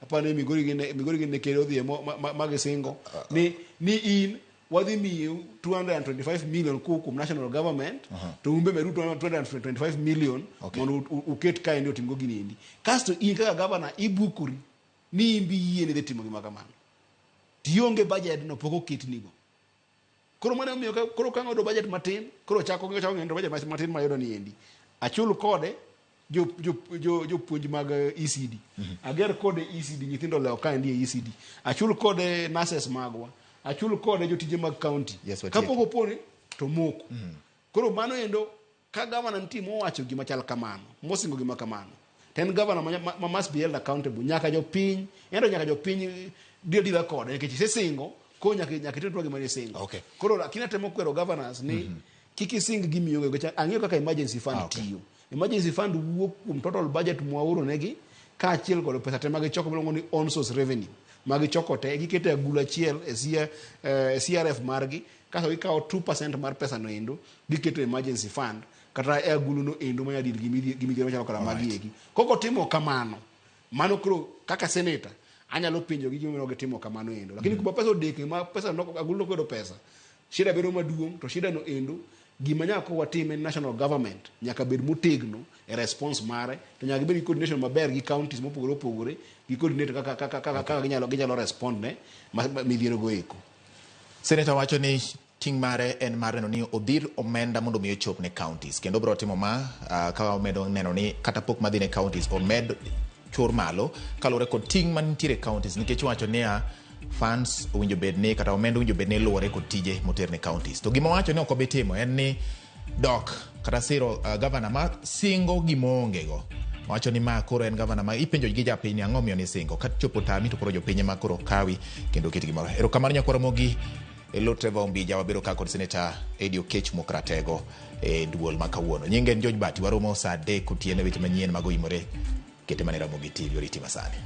apani Migori gi ne ker odhiye ma gisingo ni in wadhi miyi 225 million kowuok kuom national government to un be medu 225 million mondo uket kaendi otimgo gini endi. Kasto in kaka governor ibukori ni in bi yie ni idhi timo gima kamano. Tionge budget no pok oketnigo. Koro mano omiyo koro ka ng'ado budget matin, koro chako ng'ado budget matin mayudo ni endi. Achul kode jopuonj mag ECD. Ager kode ECD, nyithindo olewo kaendi e ECD. Achul kode nurses magwa. Achul kode jotije mag county. Kapok oponi to moko. Koro mano endo ka governor nitie mowacho gima chal kamano, mosingo gima kamano. To en governor ma must be held accountable. Nyaka jopiny, endo nyaka jopiny deal kode nikech isesingo, koro nyaka itim gima nisingo. Koro lakini atemo kwero governors ni kik ising gima ionge go. Ang'eyo kaka emergency fund tiyo. Emergency fund wuok kuom total budget mwaoro negi kaachiel kod pesa te magichoko miluongo ni on source revenue. Magichoko te giketo e agulu achiel e CRF margi kasto gikawo 2% mar pesa no endo giketo e emergency fund kata e agulu no endo manya deal gi midhiero machalo koda magi eki. Kok otimo kamano, mano koro kaka senator anyalo penjo gi gimomiyo gitimo kamano endo. Lakini kuma pesa odeke ma pesa no agulu no koyudo pesa, Shida bedo maduong' to shida no endo gima nyaka watim en national government nyaka bed motegno e response mare to nyaka gibed gi coordination maber gi counties mopogore opogore gi coordinate kaka kaka kaka kaka ginyalo ginyalo respond ne midhiero go eko. Senator wacho ni ting' mare en mar neno ni odhir omenda mondo mi ochop ne counties kendo obiro timo ma ka omedo neno ni kata pok madhi ne counties omed chur malo kaluwore kod ting' manitiere e counties nikech wacho niya funds owinjo bed ni kata omenda owinjo bed ni luwore kod tije moter ne counties to gima owacho ni ok obi timo en ni dok kata siro gavana ma singo gima oonge go wacho ni ma koro en gavana ma ipenjo gi japiny ni ang'o miyo ni singo kata chopo tami to koro jopiny ema koro kawi kendo ket gimoro erokamano nyakwara mogi Elo Trevor Ombija wabedo ka kod Senator Eddie Okech Mokratego e duol ma kawuono. Nyinge en George Bati waromo saa 3 otieno e weche manyien mag oimore kete mana e Ramogi TV oriti masani.